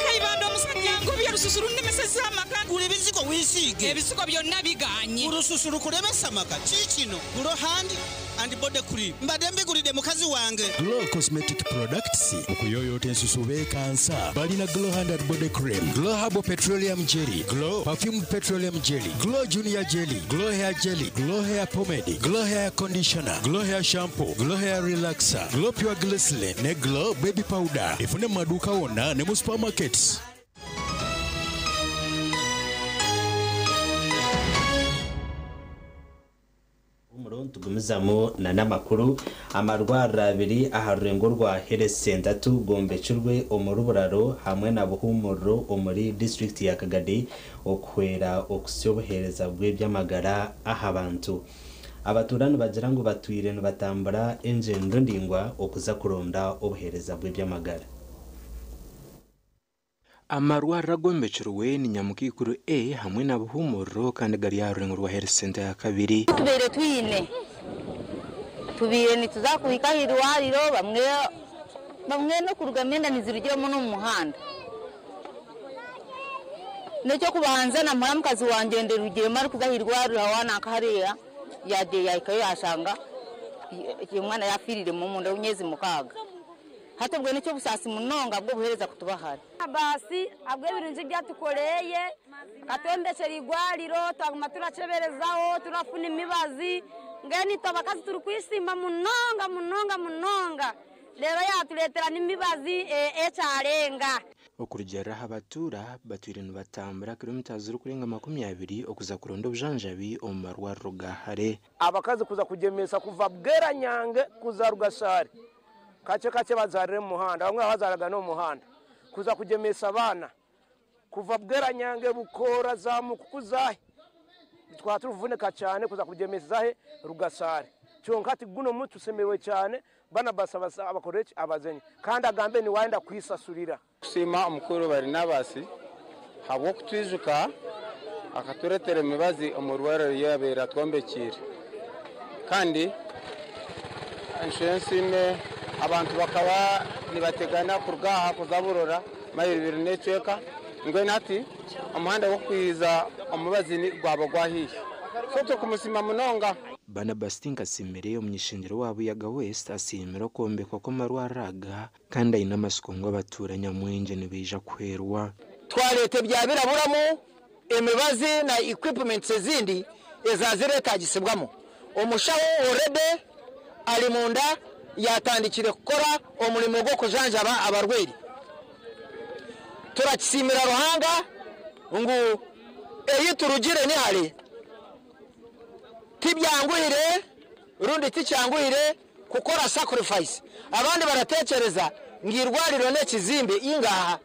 Kayibanda, omusajja ngobye, olususu lunnemesezza amaka. Gula ebizigo weesiige. Ebizigo byonna biganye. Olususu lukulemesa amaka. Kiikino Glow Hand and Body Cream, mbadde mbigulidde mukazi wange. Glow Cosmetic Products okuyoyoota ensusu beekansa. Balina Glow Hand and Body Cream, Glow Herbal Petroleum Jelly, Glow Perfumed Petroleum Jelly, Glow Junior Jelly, Glow Hair Jelly, Glow Hair Pomade, Glow Hair Conditioner, Glow Hair Shampoo, Glow Hair Relaxer, Glow Pure Glycerin ne Glow Baby Powder. Efune mu maduuka wonna ne mu supermarkets. Omuro tugumizamu na n'amakuru. Amarwariro abiri aha rurengo rwa Health Center gombekirwe omu Ruburaro hamwe na Buhumuriro omuri disitulikiti ya Kagadi okuhwera okusya obuheereza bw'ebyamagara aha bantu. Abatuura nibagira ngu batwire nibatambura engyendo ndingwa okuza kuronda obuheereza bw'ebyamagara. Amarwariro agombekirwe ni Nyamukikuru A hamwe na Buhumuriro kandi gari aha rurengo rwa Health Center ya kabiri. Tubeire twine tubiire nituza kuhika ahirwariro, bamwe bamwe no kuruga myenda nizirugiramo n'omu muhanda. Nekyokubanza, namara mukazi wanje nderugiremu arikuza ahirwariro awana hariya yagiye yahikayo yashanga omwana yafiiriremu omunda w'emyezi 6. Hati obwo nikyo busaasi munonga bw'obuheereza kutubahara. Basi abw'ebirungi byatukoreye, katwembeshera igwariro, twaguma turaceberezaho, turafuna emibazi. Mbwenu itwe abakazi turi kwisima munonga munonga munonga. Rero yaturetera n'emibazi ekyarenga. Okurugiirira aha batuura, batwire nibatambura kilomita zirikurenga 20 okuza kuronda obujanjabi omu marwariro ga hare. Abakazi kuza kugemesa kuva Bweranyange kuza Rugashari, kace kace bazarire mu muhanda, bamwe bazaraga no mu muhanda. Kuza kugemesa abana kuva Bweranyange, Bukora, zamuka kuzahe, twaba turuvunika cyane kuza kugemesa he Rugasare. Cyonka ati guno munsi tusemerewe cyane. Bana basaba abakoreki abazenyi kandi agambe ni wenda kwisasurira. Kusiima omukuru Barinabasi habw'okutwijuka akatureetera emibazi omu rwariro yabeera twombekiire. Kandi nshensiime abantu bakaba nibategana kuruga aha kuza Burora mayiro 2 n'ecweka. Mbwenu hati omuhanda gw'okwiza omubazi gwaba gwahiihi, so tukumusima munonga. Barnabas Tinkasimire, omunyishengyero wa Buyaga West, asiimire okwombekwa kw'amarwariro aga kandi aine amasiko ngu abatuura nyamwingi nibaija kuhwerwa. Twaleeta ebyabiraburamu emibazi na equipments ezindi ezazireetagisibwamu. Omushaho already ali munda. Yatandikire kukora omurimo gw'okujanjaba abarwaire. Turakisiimira Ruhanga ngu ei turugire ni hare. Tibyanguhire rundi tikyanguhire kukora sacrifice. Abandi baratekyereza ngu eirwariro n'ekizimbe, ingaha,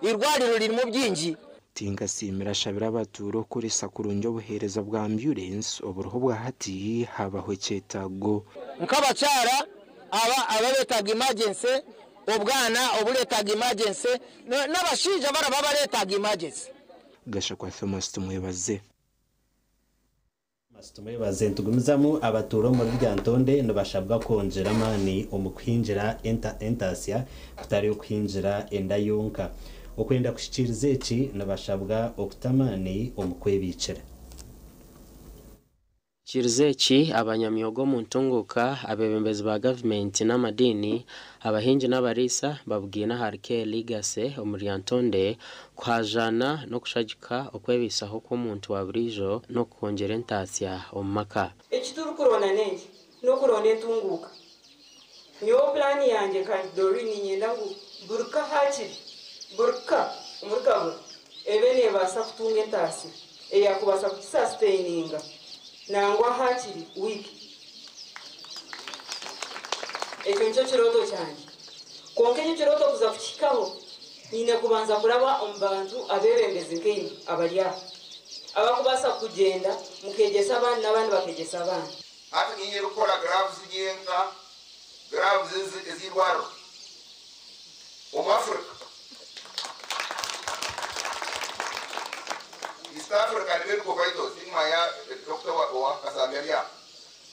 eirwariro ririmu bingi. Tinkasiimire ashabire abatuura okukoresa kurungi obuheereza bwa ambyurensi oburiho obwahati habaho ekyetaago. Nk'abakyara aba abareetaaga emergency, obwana obureetaaga emergency n'abashaija baraba abareetaaga emergency. Gashakwa Thomas Tumwebaze. Tumwebaze nitugumizamu abatuura omuri Lyantonde nibashabwa kwongyera amaani omu kuhingira entaasya kutari okuhingira enda yonka. Okwenda kuhikiiriza eki nibashabwa okuta amaani omu kwebiikira. Kiriza eki, abanyamyoga omu ntunguuka, abeebembezi ba gavumenti n'amadiini, abahingi n'abariisa babugaine ahari K Legacy omu Lyantonde kuhajaana n'okushagika okwebaisaho kw'omuntu wa buriijo n'okwongyera entaasya omu maka. Eki turikuronda n'enki? N'okuronda entunguuka. Nyowe pulaani yangye nka Doreen niinyenda ngu buri ka haakiri buri ka omuri Kabura ebe neebaasa kutunga entaasya eyaakubaasa kugisasiteininga nangwa haakiri wiiki. Ekyo nikyo kirooto kyangye. Kwonka ekyo kirooto kuza kukihikaho, nyine kubanza kuraba omu bantu abeebembezi nkaimwe abari aha, abarikubaasa kugyenda mukeegyesa abandi n'abandi bakeegyesa abandi. Hati niinye rukora gloves nyenka, gloves ez'eirwariro omu Africa. East Africa ni medical vitals, tinkumanya doctor owa Kasambya ari aha.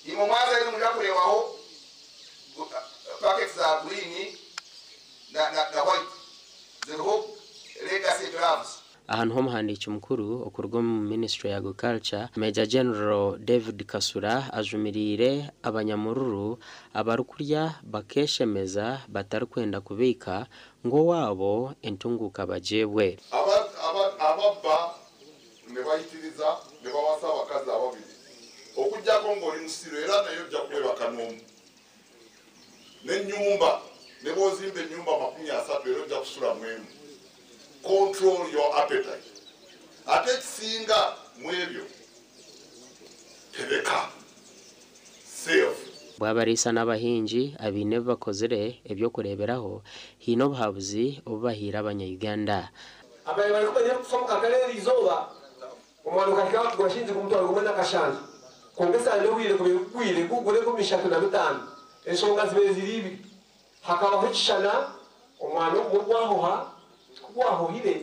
Imwe mwazayo nimwija kureebaho packets za green na white ziriho legacy gloves. Aha niho omuhandiiki mukuru okuruga omu minisiture ya Agriculture, Major General David Kasura ajumiriire abanyamururu abarikurya bakeeshemeza batarikwenda kubiika ngu owaabo entunguuka bagyebwe. Ababba ne bahitiriza ne bawasa abakazi ababiri okuggyako ng'oli musiru era naye ojja kwebaka n'omu. N'ennyumba ne bw'ozimba ennyumba 30 era ojja kusulamu emu. Control your appetite. Ate ekisinga mu ebyo tereka, save. Bw'abariisa n'abahingi abaine ebi bakozire eby'okureeberaho, haine obuhabuzi obu bahaire abanya-Uganda. Abaire barikumanya ebirikufa omu katare eri izooba, omwani gukahika aha kugura shilingi 15 kwonka esande ehweire gubaire gugwire gugura 35. Enshonga zibaire ziri ibiri, hakabaho ekishana omwani ogumwe gwahoha, ku gwahohire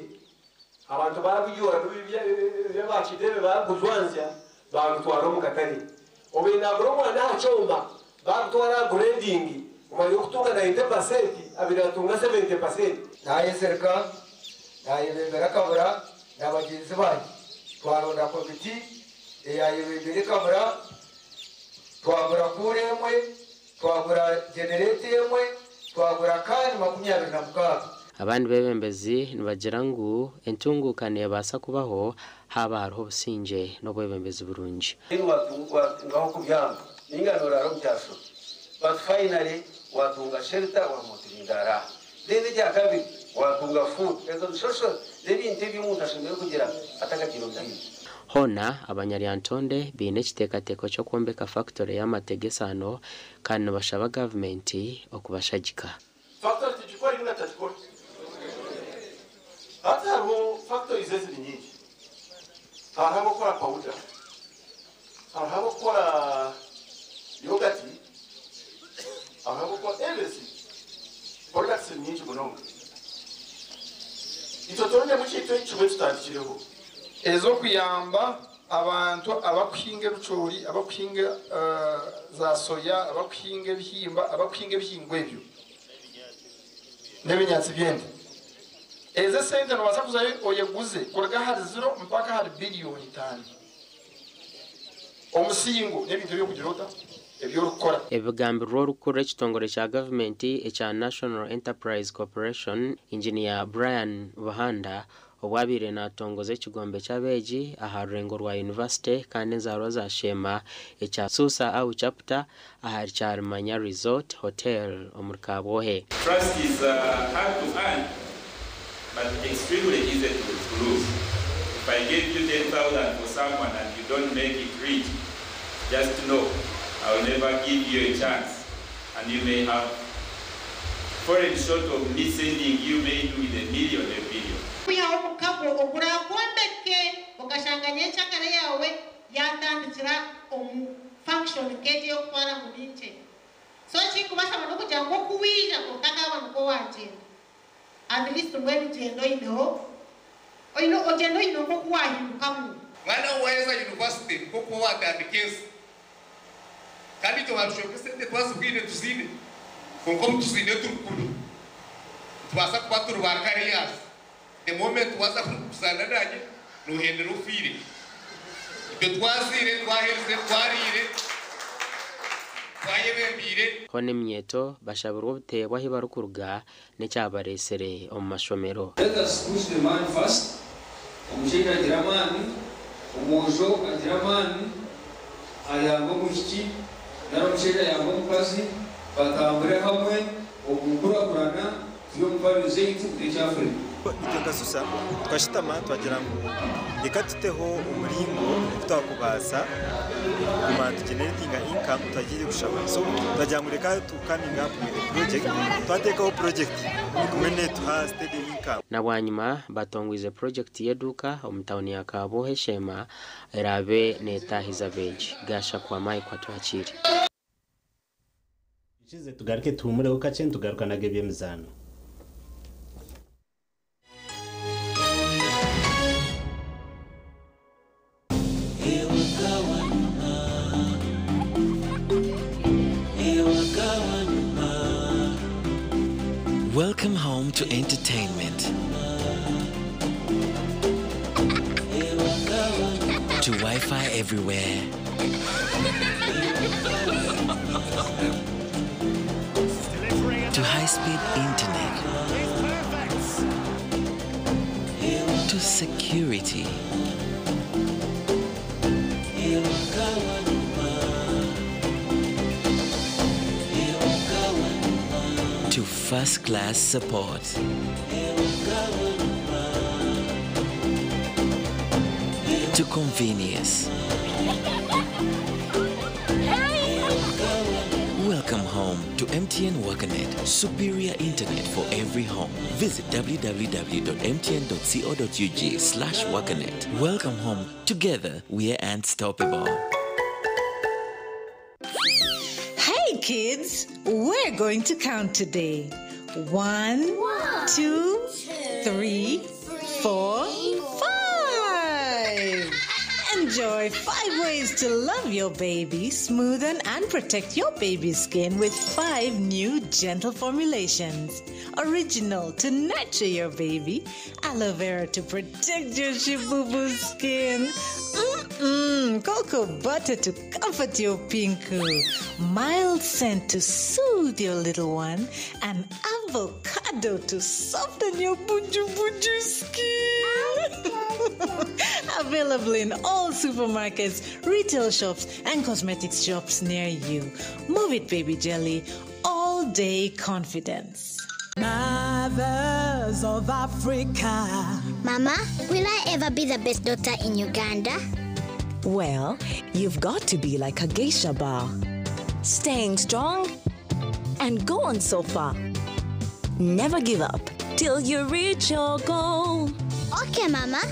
abantu baaguyora n'ebi baagujwanzya baagutwara omu katare. Obaire naagura omwani aha kyoma baagutwara aha grading omwanya gw'okutunga 90% abaire atunga 70%. Naayezirika, naayebembera Kabura na bagyenzi bangye twaronda komiti eyaayebembeire Kabura, twagura kuura emwe, twagura genereeta emwe, twagura kaani 26. Abandi beebembezi nibagira ngu entunguuka neebaasa kubaho haaba hariho obusingye n'obwebembezi burungi. Then watunga ah'okubyama ninga noraara omu kyasoro but finally watunga shelter wamuturinda araha. Then ekyakabiri watunga food ezo ni social n'ebintu ebi omuntu ashemereire kugira atakagiire omu diini. Hoona abanyaryantonde baine ekiteekateeko ky'okwombeka fakitore y'amate g'esaano kandi nibashaba gavumenti okubashagika. Factory tugikora ninga tutagikora? Hati hariho factories eziri nyingi. Hariho abokukora powder, hariho abokukora yoghurt, hariho abokukora everything. Products ziri nyingi munonga. Itwe twongyemu ekintu ekimwe tutandikireho. Ez'okuyamba abantu abakuhinga ebicoori, abakuhinga za soya, abakuhinga ebihimba, abakuhinga ebihingwa ebyo n'ebinyaatsi by'ente. Ezo esente noobaasa kuzayo oyeguze kuruga ahari ziro mpaka ahari biriyoni itaano. Omusingo n'ebintu ebi orikugira ota? Ebi orikukora. Ebigambirwe orikukurira ekitongore kya gavumenti ekya National Enterprise Corporation, Engineer Brian Buhanda, Obu abaire naatongoza ekigombe ky'abeegi aha rurengo rwa yunivasite kandi enzaarwa za Sheema ekya Susa Au Chapter ahari Kyarimanya Resort Hotel omuri Kabwohe. Trust is hard to earn but extremely easy to lose. If I gave you 10,000 for someone and you don't make it rich, just know I will never give you a chance and you may have fallen short of me sending you maybe with a million, a billion. Kwihaho omukago oguraakwombeke okashanga nyencakare yaawe yaatandikira omu function nk'egi ey'okutwara ngu ni nkye. So ekinkubashaba n'okugira ngu oku waija otakaaba nikwo waagyenda. At least mbwenu gyenda oineho, oine ogyende oine nk'oku waahindukamu. Mwana we waaheza yunivasite nikwo kuba waatandika ensi. Kandi itwe ba Rushoka esente twazibwine tuziine kwonka obu tuziine turi kubi. Nitubaasa kuba turi ba carriers. The moment waaza kuzaana naanye noohendera ofiire. Itwe twaziire, twaherize, twariire, twayebembeire. Hoona eminyeeto bashabirwe obuteebwa ahi barikuruga n'ekyabareetsire omu mashomero. Let us push the man first, omushaija agire amaani, omwojo agire amaani, ayambe omwishiki nari omushaija ayambe omukazi, batambure hamwe omu nkurakurana turi omu values zaitu n'eky'Africa. Itwe nka SUSA tukashutama twagira ngu reka tuteho omuringo ogu twakubaasa kuguma nitugeneratinga income tutagiire kushaba. So twagira ngu reka tu coming up with a project, twateekaho project egume netuha steady income. Na bwanyima batongwize purojekiti y'eduuka omu tauni ya Kabwohe Sheema eraabe neetaahiza abeegi. Gasha Kwamai Kwatwakiire. Ikize tugaruke tuhumureho kakye nitugaruka nago eby'emizaano. Welcome home to entertainment. To Wi Fi everywhere. To high speed internet. To security. To first class support. To convenience. Welcome home to MTN WakaNet, superior internet for every home. Visit www.mtn.co.ug/wakanet. Welcome home. Together, we are unstoppable. Hey kids, we're going to count today. 1, 2, 3, 4, 5. Enjoy 5 ways to love your baby, smoothen and protect your baby's skin with 5 new gentle formulations. Original to nurture your baby, aloe vera to protect your shibubu skin, cocoa butter to comfort your pinku, mild scent to soothe your little one, and avocado to soften your buju buju skin. Available in all supermarkets, retail shops, and cosmetics shops near you. Move it, baby jelly. All day confidence. Mothers of Africa. Mama, will I ever be the best daughter in Uganda? Well, you've got to be like a geisha bar. Staying strong and go on so far. Never give up till you reach your goal. Okay, Mama.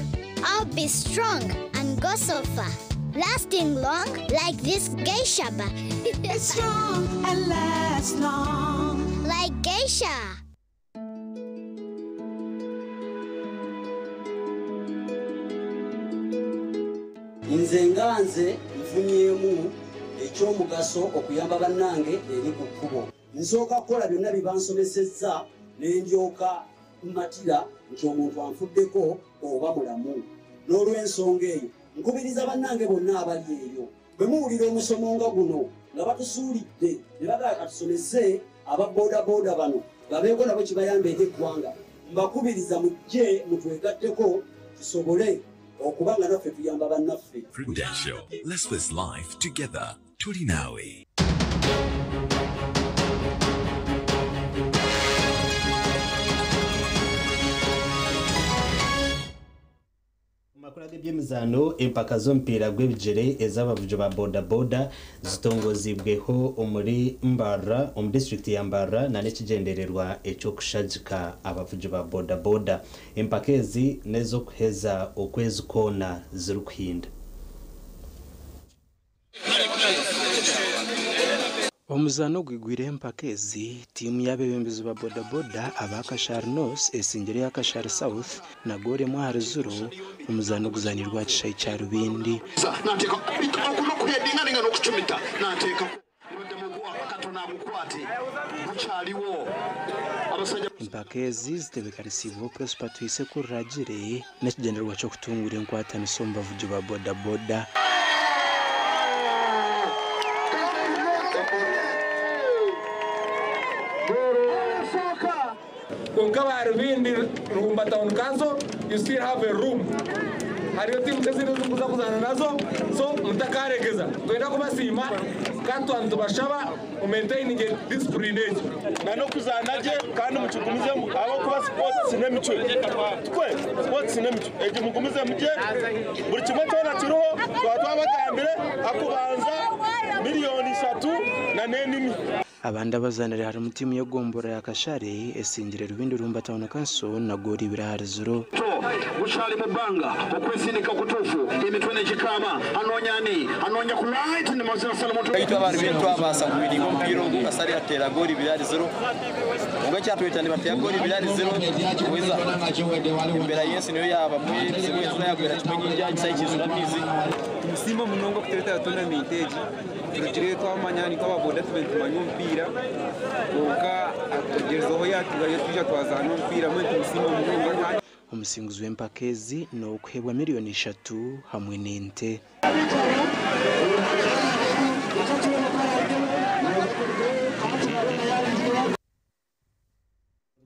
I'll be strong and go so far. Lasting long like this geisha bar. It's strong and lasts long. Like geisha. Nze nga nze nfunyeemu ekyomugaso okuyamba bannange eri ku kkubo. Nsooka kukola byonna bye bansomesezza ne ndyoka mmatira nti omuntu anfuddeko oba mulamu. N'olw'ensonga eyo nkubiriza bannange bonna abali eyo, bwe muwulira omusomo nga guno nga batusuulidde ne bagala katusomese aba boodabooda bano babeeko nabo kibayamba eri eggwanga, Mbakubiriza mujje mutwegatteko tusobole okuba nga naffe tuyamba bannaffe. Prudential. Let's live life together. Tulinawe. Makuru ag'ebyemizaano, empaka z'omupiira gw'ebigyere ez'abavugi ba boda-boda zitongozibweho omuri Mbarara omu disiturikiti ya Mbarara nana ekigyendererwa eky'okushagika abavugi ba boda-boda. Empaka ezi n'ez'okuheza okwezi kwona zirikuhinda. Omuzaano ogwigwireho empaka ezi, tiimu y'abeebembezi ba boda-boda aba Kashari North esingire eya Kashari South na goolo emwe ahari ziro, omuzaano oguzaanirwe aha kishaayi kya Rubindi. Empaka ezi zitebeekanisiibweho Prosper Twise Kururagire n'ekigyendererwa ky'okutunguura enkwatanisa omu bavugi ba boda-boda. Kwonka ba Rubindi Rubumba Town Council you still have a room. Hariyo tiimu ezindi ezirikuza kuzaana nazo so mutakaregeza. Nitwenda kubasiima kandi twaba nitubashaba mu maintaininge discipline egyo. Na n'okuzaana gye kandi mukigumizemu ahabw'okuba sports n'emicwe. Tikwe? Sports n'emicwe. Egi mugumizemu gye buri kimwe kyona kiriho twaba twabagambire akubanza miriyoni ishatu na n'enimi. Abandi abazaanire harimu tiimu y'egomborora ya Kashare esingire Rubindi Rumba Town Council na goolo ibiri ahari ziro. Gukyali mu bbanga okwesindika okutuufu emitwe negikaaba anoonya ani anoonya ku right ne mazina Solomon. Itwe aba Rubindi twabaasa kuwininga omupiira ogu Kasare yateera goolo ibiri ahari ziro kwonka ekyatweta nibateera goolo ibiri ahari ziro weza embeera y'ensi niyo yaabamu ebizibu enjura yagwera kimwe nyingi aha kisaayi kiizura amaizi. Tumusiima munonga okutureetera tournament egi. Turugire twamanya nitwe aba boda tube nitumanya omupiira kwonka atugyezeho yatugayo twija twazaana omupiira mbwenu tumusiima munonga kandi. Omusinguzi w'empaka ezi n'ow'okuheebwa miriyoni ishatu hamwe n'ente.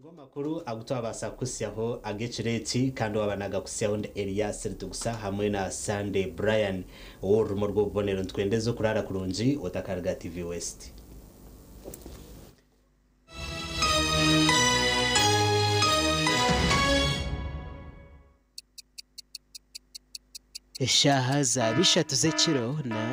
Amakuru agu twabaasa kukutsyaho ag'ekiro eki kandi owaaba naagakutsyaho ni Elias Ritugusa hamwe na Sunday Brian ow'orurimi orw'obubonero. Nitwendeza okuraara kurungi otakaruga TV West. Eshaaha zaaba ishatu z'ekiro na.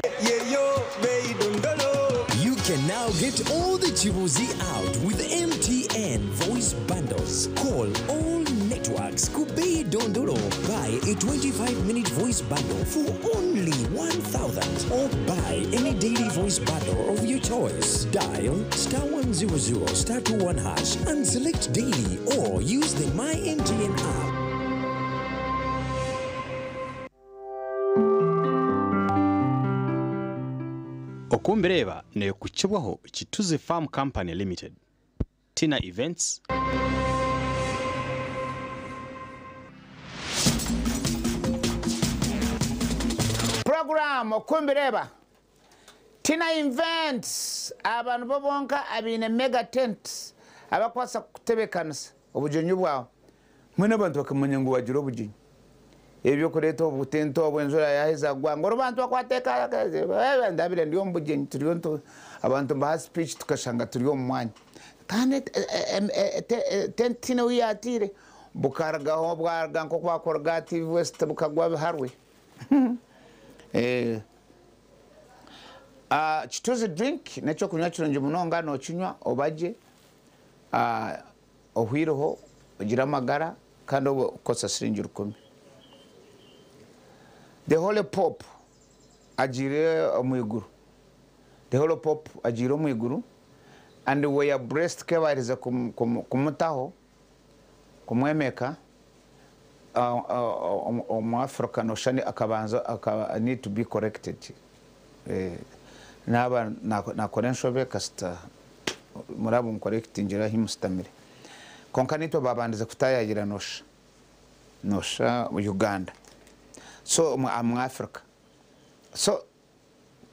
You can now get all the Chibuzi out with MTN voice bundles. Call all networks. Kubei Dondolo. Buy a 25-minute voice bundle for only 1,000 or buy any daily voice bundle of your choice. Dial star 100 star 21 hash and select daily or use the My MTN app. Okumbireba nekukibwaho Kituzi Farm Company Limited, Tina Events, Program Okumbireba Tina Events aba nibo bonka abaine mega tents abakubaasa kukutebeekanisa obugyenyi bwawe. Mbwenu abantu bakamanya ngu wagira obugyenyi. Eby'okureeta obutente obu enjura yaaheza kugwa ngu abantu bakwate ndabire ndi omu bugyenyi turiyo ntu abantu mbaha speech tukashanga turi omu mwanya. Kandi tenti tihaine ou yaatiire bukarugaho bwaruga nk'oku bakoraga aha TV West bukagwa biharwe. Kituzi drink n'ekyokunywa kirungi munonga nookinywa oba gye ohwireho ogire amagara kandi obe okozesa siringi rukumi. The Holy Pope agiire omu iguru. The Holy Pope agiire omu iguru and were blessed ku baaherize kumutaho kumwemeka omu Africa noshusha akabanza akaba need to be corrected. Naaba nakora enshobe kasita muraba munkorekitingira ahi musitamire. Kwonka naitwe babandize kutayaayira nosha nosha Uganda. So omu Africa. So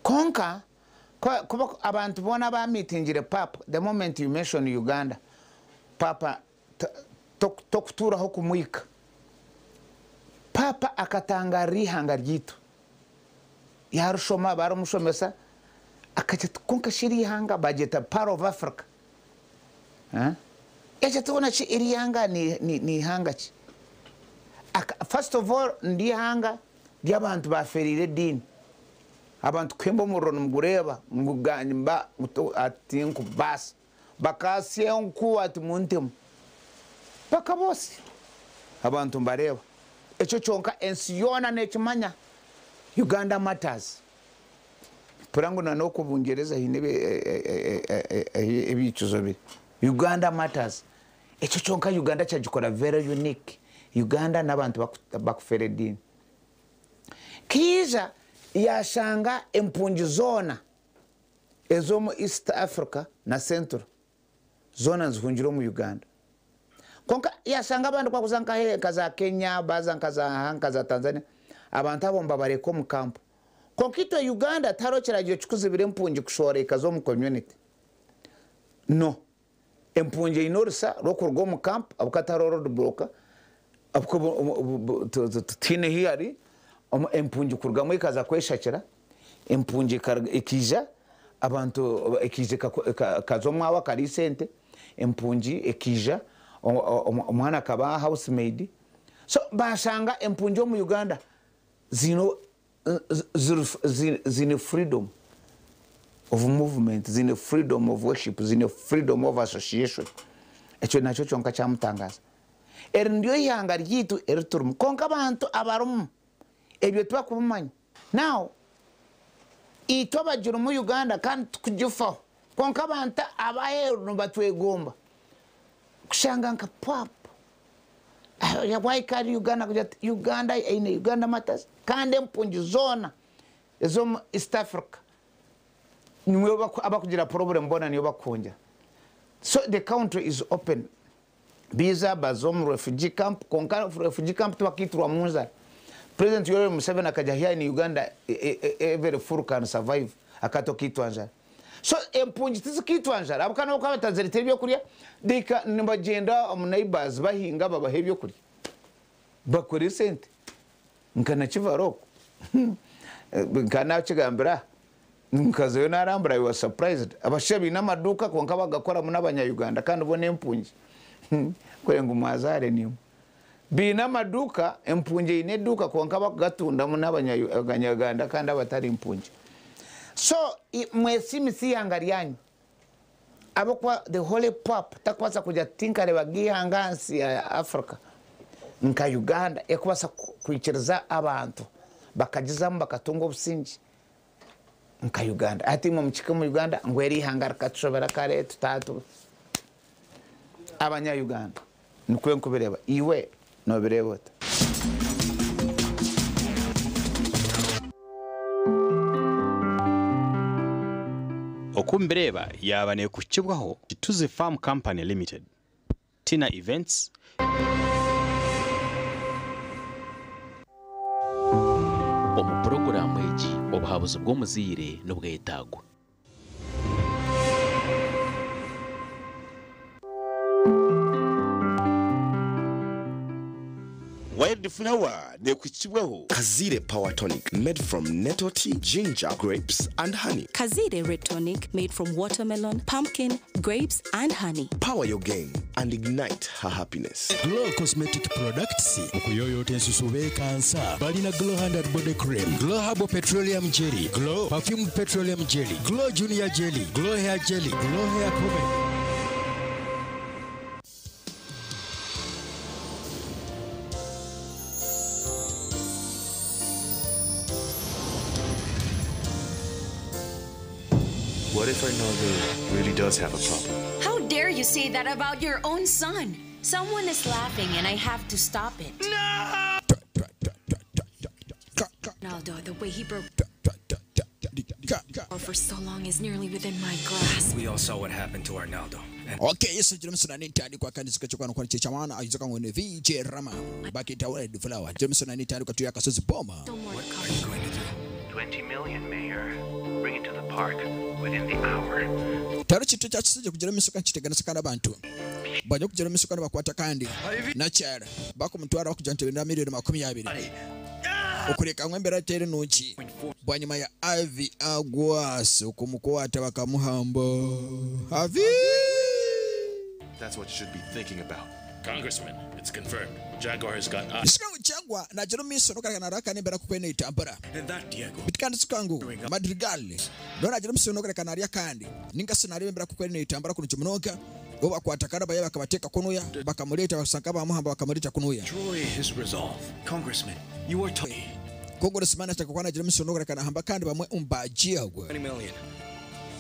kwonka kuba abantu boona abamitingire Paapa, the moment you mention Uganda, Paapa Tokuturaho kumwika. Paapa akatangarira ihanga ryitu. Yarushoma barumushomesa akagira ati konka shi eri ihanga bagyeta Pearl of Africa. Yagira ati hoona shi eri ihanga ni ihanga ki? First of all niryo ihanga ry'abantu baferiire ediini. Abantu kuhemba omuriro nimugureeba ngu ganyimba ati tinkubaasa. Bakaasya enku ati muntemu. Bakaboosya. Abantu nibareeba. Ekyo kyonka ensi yoona nekimanya. Uganda matters. Mpurira ngu na n'okwo Bungyereza haine ebiicuzo biri. Uganda matters. Ekyo kyonka Uganda kyagikora very unique. Uganda n'abantu bakufeera ediini. Kiija yashanga empungi zoona ez'omu East Africa na Central zoona nizihungira omu Uganda. Kwonka yashanga abandi ku bakuza nka za Kenya, baaza nka za nka za Tanzania, abantu abo nibabareka omu kampu. Kwonka itwe Uganda tihariho kiragiro kikuzibira empungi kushohora ekaza omu community. No. Empungi eine orusa rw'okuruga omu kampu ahabw'okuba tihariho road block, ahabw'okuba tihaine ahu ari, empungi kurugamu ekaza kweshakira, empungi ekaija abantu ekaija ekaza omwawe akariisa ente, empungi ekaija omwana akaba house maid. So bashanga empungi omu Uganda ziine ziine freedom of movement, ziine freedom of worship, ziine freedom of association. Ekyo nakyo kyonka kyamutangaza. Eri niryo ihanga ryaitu eri turimu kwonka abantu abarimu ebyo tibakubimanya. Now itwe abagirimu Uganda kandi tukugifaho kwonka abantu abaheru nibatwegomba kushanga nka pap wahika ahari Uganda kugira ati Uganda eine Uganda matters kandi empungi zoona ez'omu East Africa nimwe abakugira problem boona niyo bakuhungira. So the country is open. Biiza baza omu refugee camp kwonka refugee camp tibakaitirwamu njara. President Yoweri Museveni akagira here in Uganda every fool can survive akati okaitwa njara. So empungi tizikaitwa njara ahabw'okuba nobu okuba batazireetera ebyokurya they can nibagyenda omu neighbours bahinga babaha ebyokurya bakora esente nka Nakivale okwo nka nakigambira nkazayo narambura I was surprised abashaija baine amaduuka kwonka bagakoramu n'abanya Uganda kandi bo n'empungi kore ngu mwazaare nimwe. Baine amaduuka, empungi eine eduuka kwonka abakugatundamu n'abanyaganda kandi abatari mpungi. So mwesiimise eihanga ryanyu ahabw'okuba the holy pope takubaasa kugira ati tinkarebaga eihanga aha nsi ya Africa nka Uganda erikubaasa kwikiriza abantu bakagizamu bakatunga obusingye nka Uganda. Hati imwe mukihika omu Uganda ngu eri eihanga rikatushobera kare tutatu. Abanya Uganda nikwo nkubireeba iwe nobireeba ota? Oku mbireeba yaaba neekuhikibwaho Kituzi Farm Company Limited, Tina Events, Omu puroguraamu egi, obuhabuzi bw'omuzaire nibwetaagwa. Wild Flower neekuhikibwaho. Kaziire Power Tonic made from nettle tea, ginger, grapes and honey. Kaziire Red Tonic made from watermelon, pumpkin, grapes and honey. Power your game and ignite her happiness. Glow Cosmetic Products okuyoyoota ensusu beekansa balina Glow Hand and Body Cream, Glow Herbal Petroleum Jelly, Glow Perfumed Petroleum Jelly, Glow Junior Jelly, Glow Hair Jelly, Glow Hair Pomade. What if Arnaldo really does have a problem? How dare you say that about your own son? Someone is laughing and I have to stop it. No! Arnaldo, the way he broke for so long is nearly within my grasp. We all saw what happened to Arnaldo. And Okay, yes, Jameson anitandikwa kandi zikachokwa kwa chechamana aizoka ngwene VJ Rama. Bakita Wild Flower. Jameson anitandikwa tu yakasozi boma. What are you going to do? 20 million, Mayor. Bring it to the park within the hour. Taro kintu ekyakisije kugira omumaisho kandi kiteganisa kandi abantu bajya kugira omumaisho kandi bakwata kandi nakyara bakumutwara bakugira nti benda miliyoni 20 okureka ngu embeera teeri nungi bwanyima ya Avi Agwas okumukwata bakamuhamba Avi. That's what you should be thinking about. Congressman, it's confirmed. Jaguar has got eyes. Nisikangu Jaguar nagira omumaisho nokareka naraka n'embeera kukwena eitambura. And that, Diego. Bitikandi sikangu Madrigal no nagira omumaisho nokareka narya kandi ninga sinareba embeera kukwena eitambura kurungi munonga bo bakwata kandi abaye bakabateeka kunuya bakamureeta basanga bamuhamba bakamureeta kunuya. Destroy his resolve. Congressman, you are talking. Congressman ataka kuba nagira omumaisho nokareka nahamba kandi bamwe omu 20 million.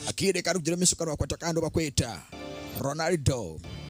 Akiire kandi kugira omumaisho kandi bakwata kandi bakweta Ronaldo.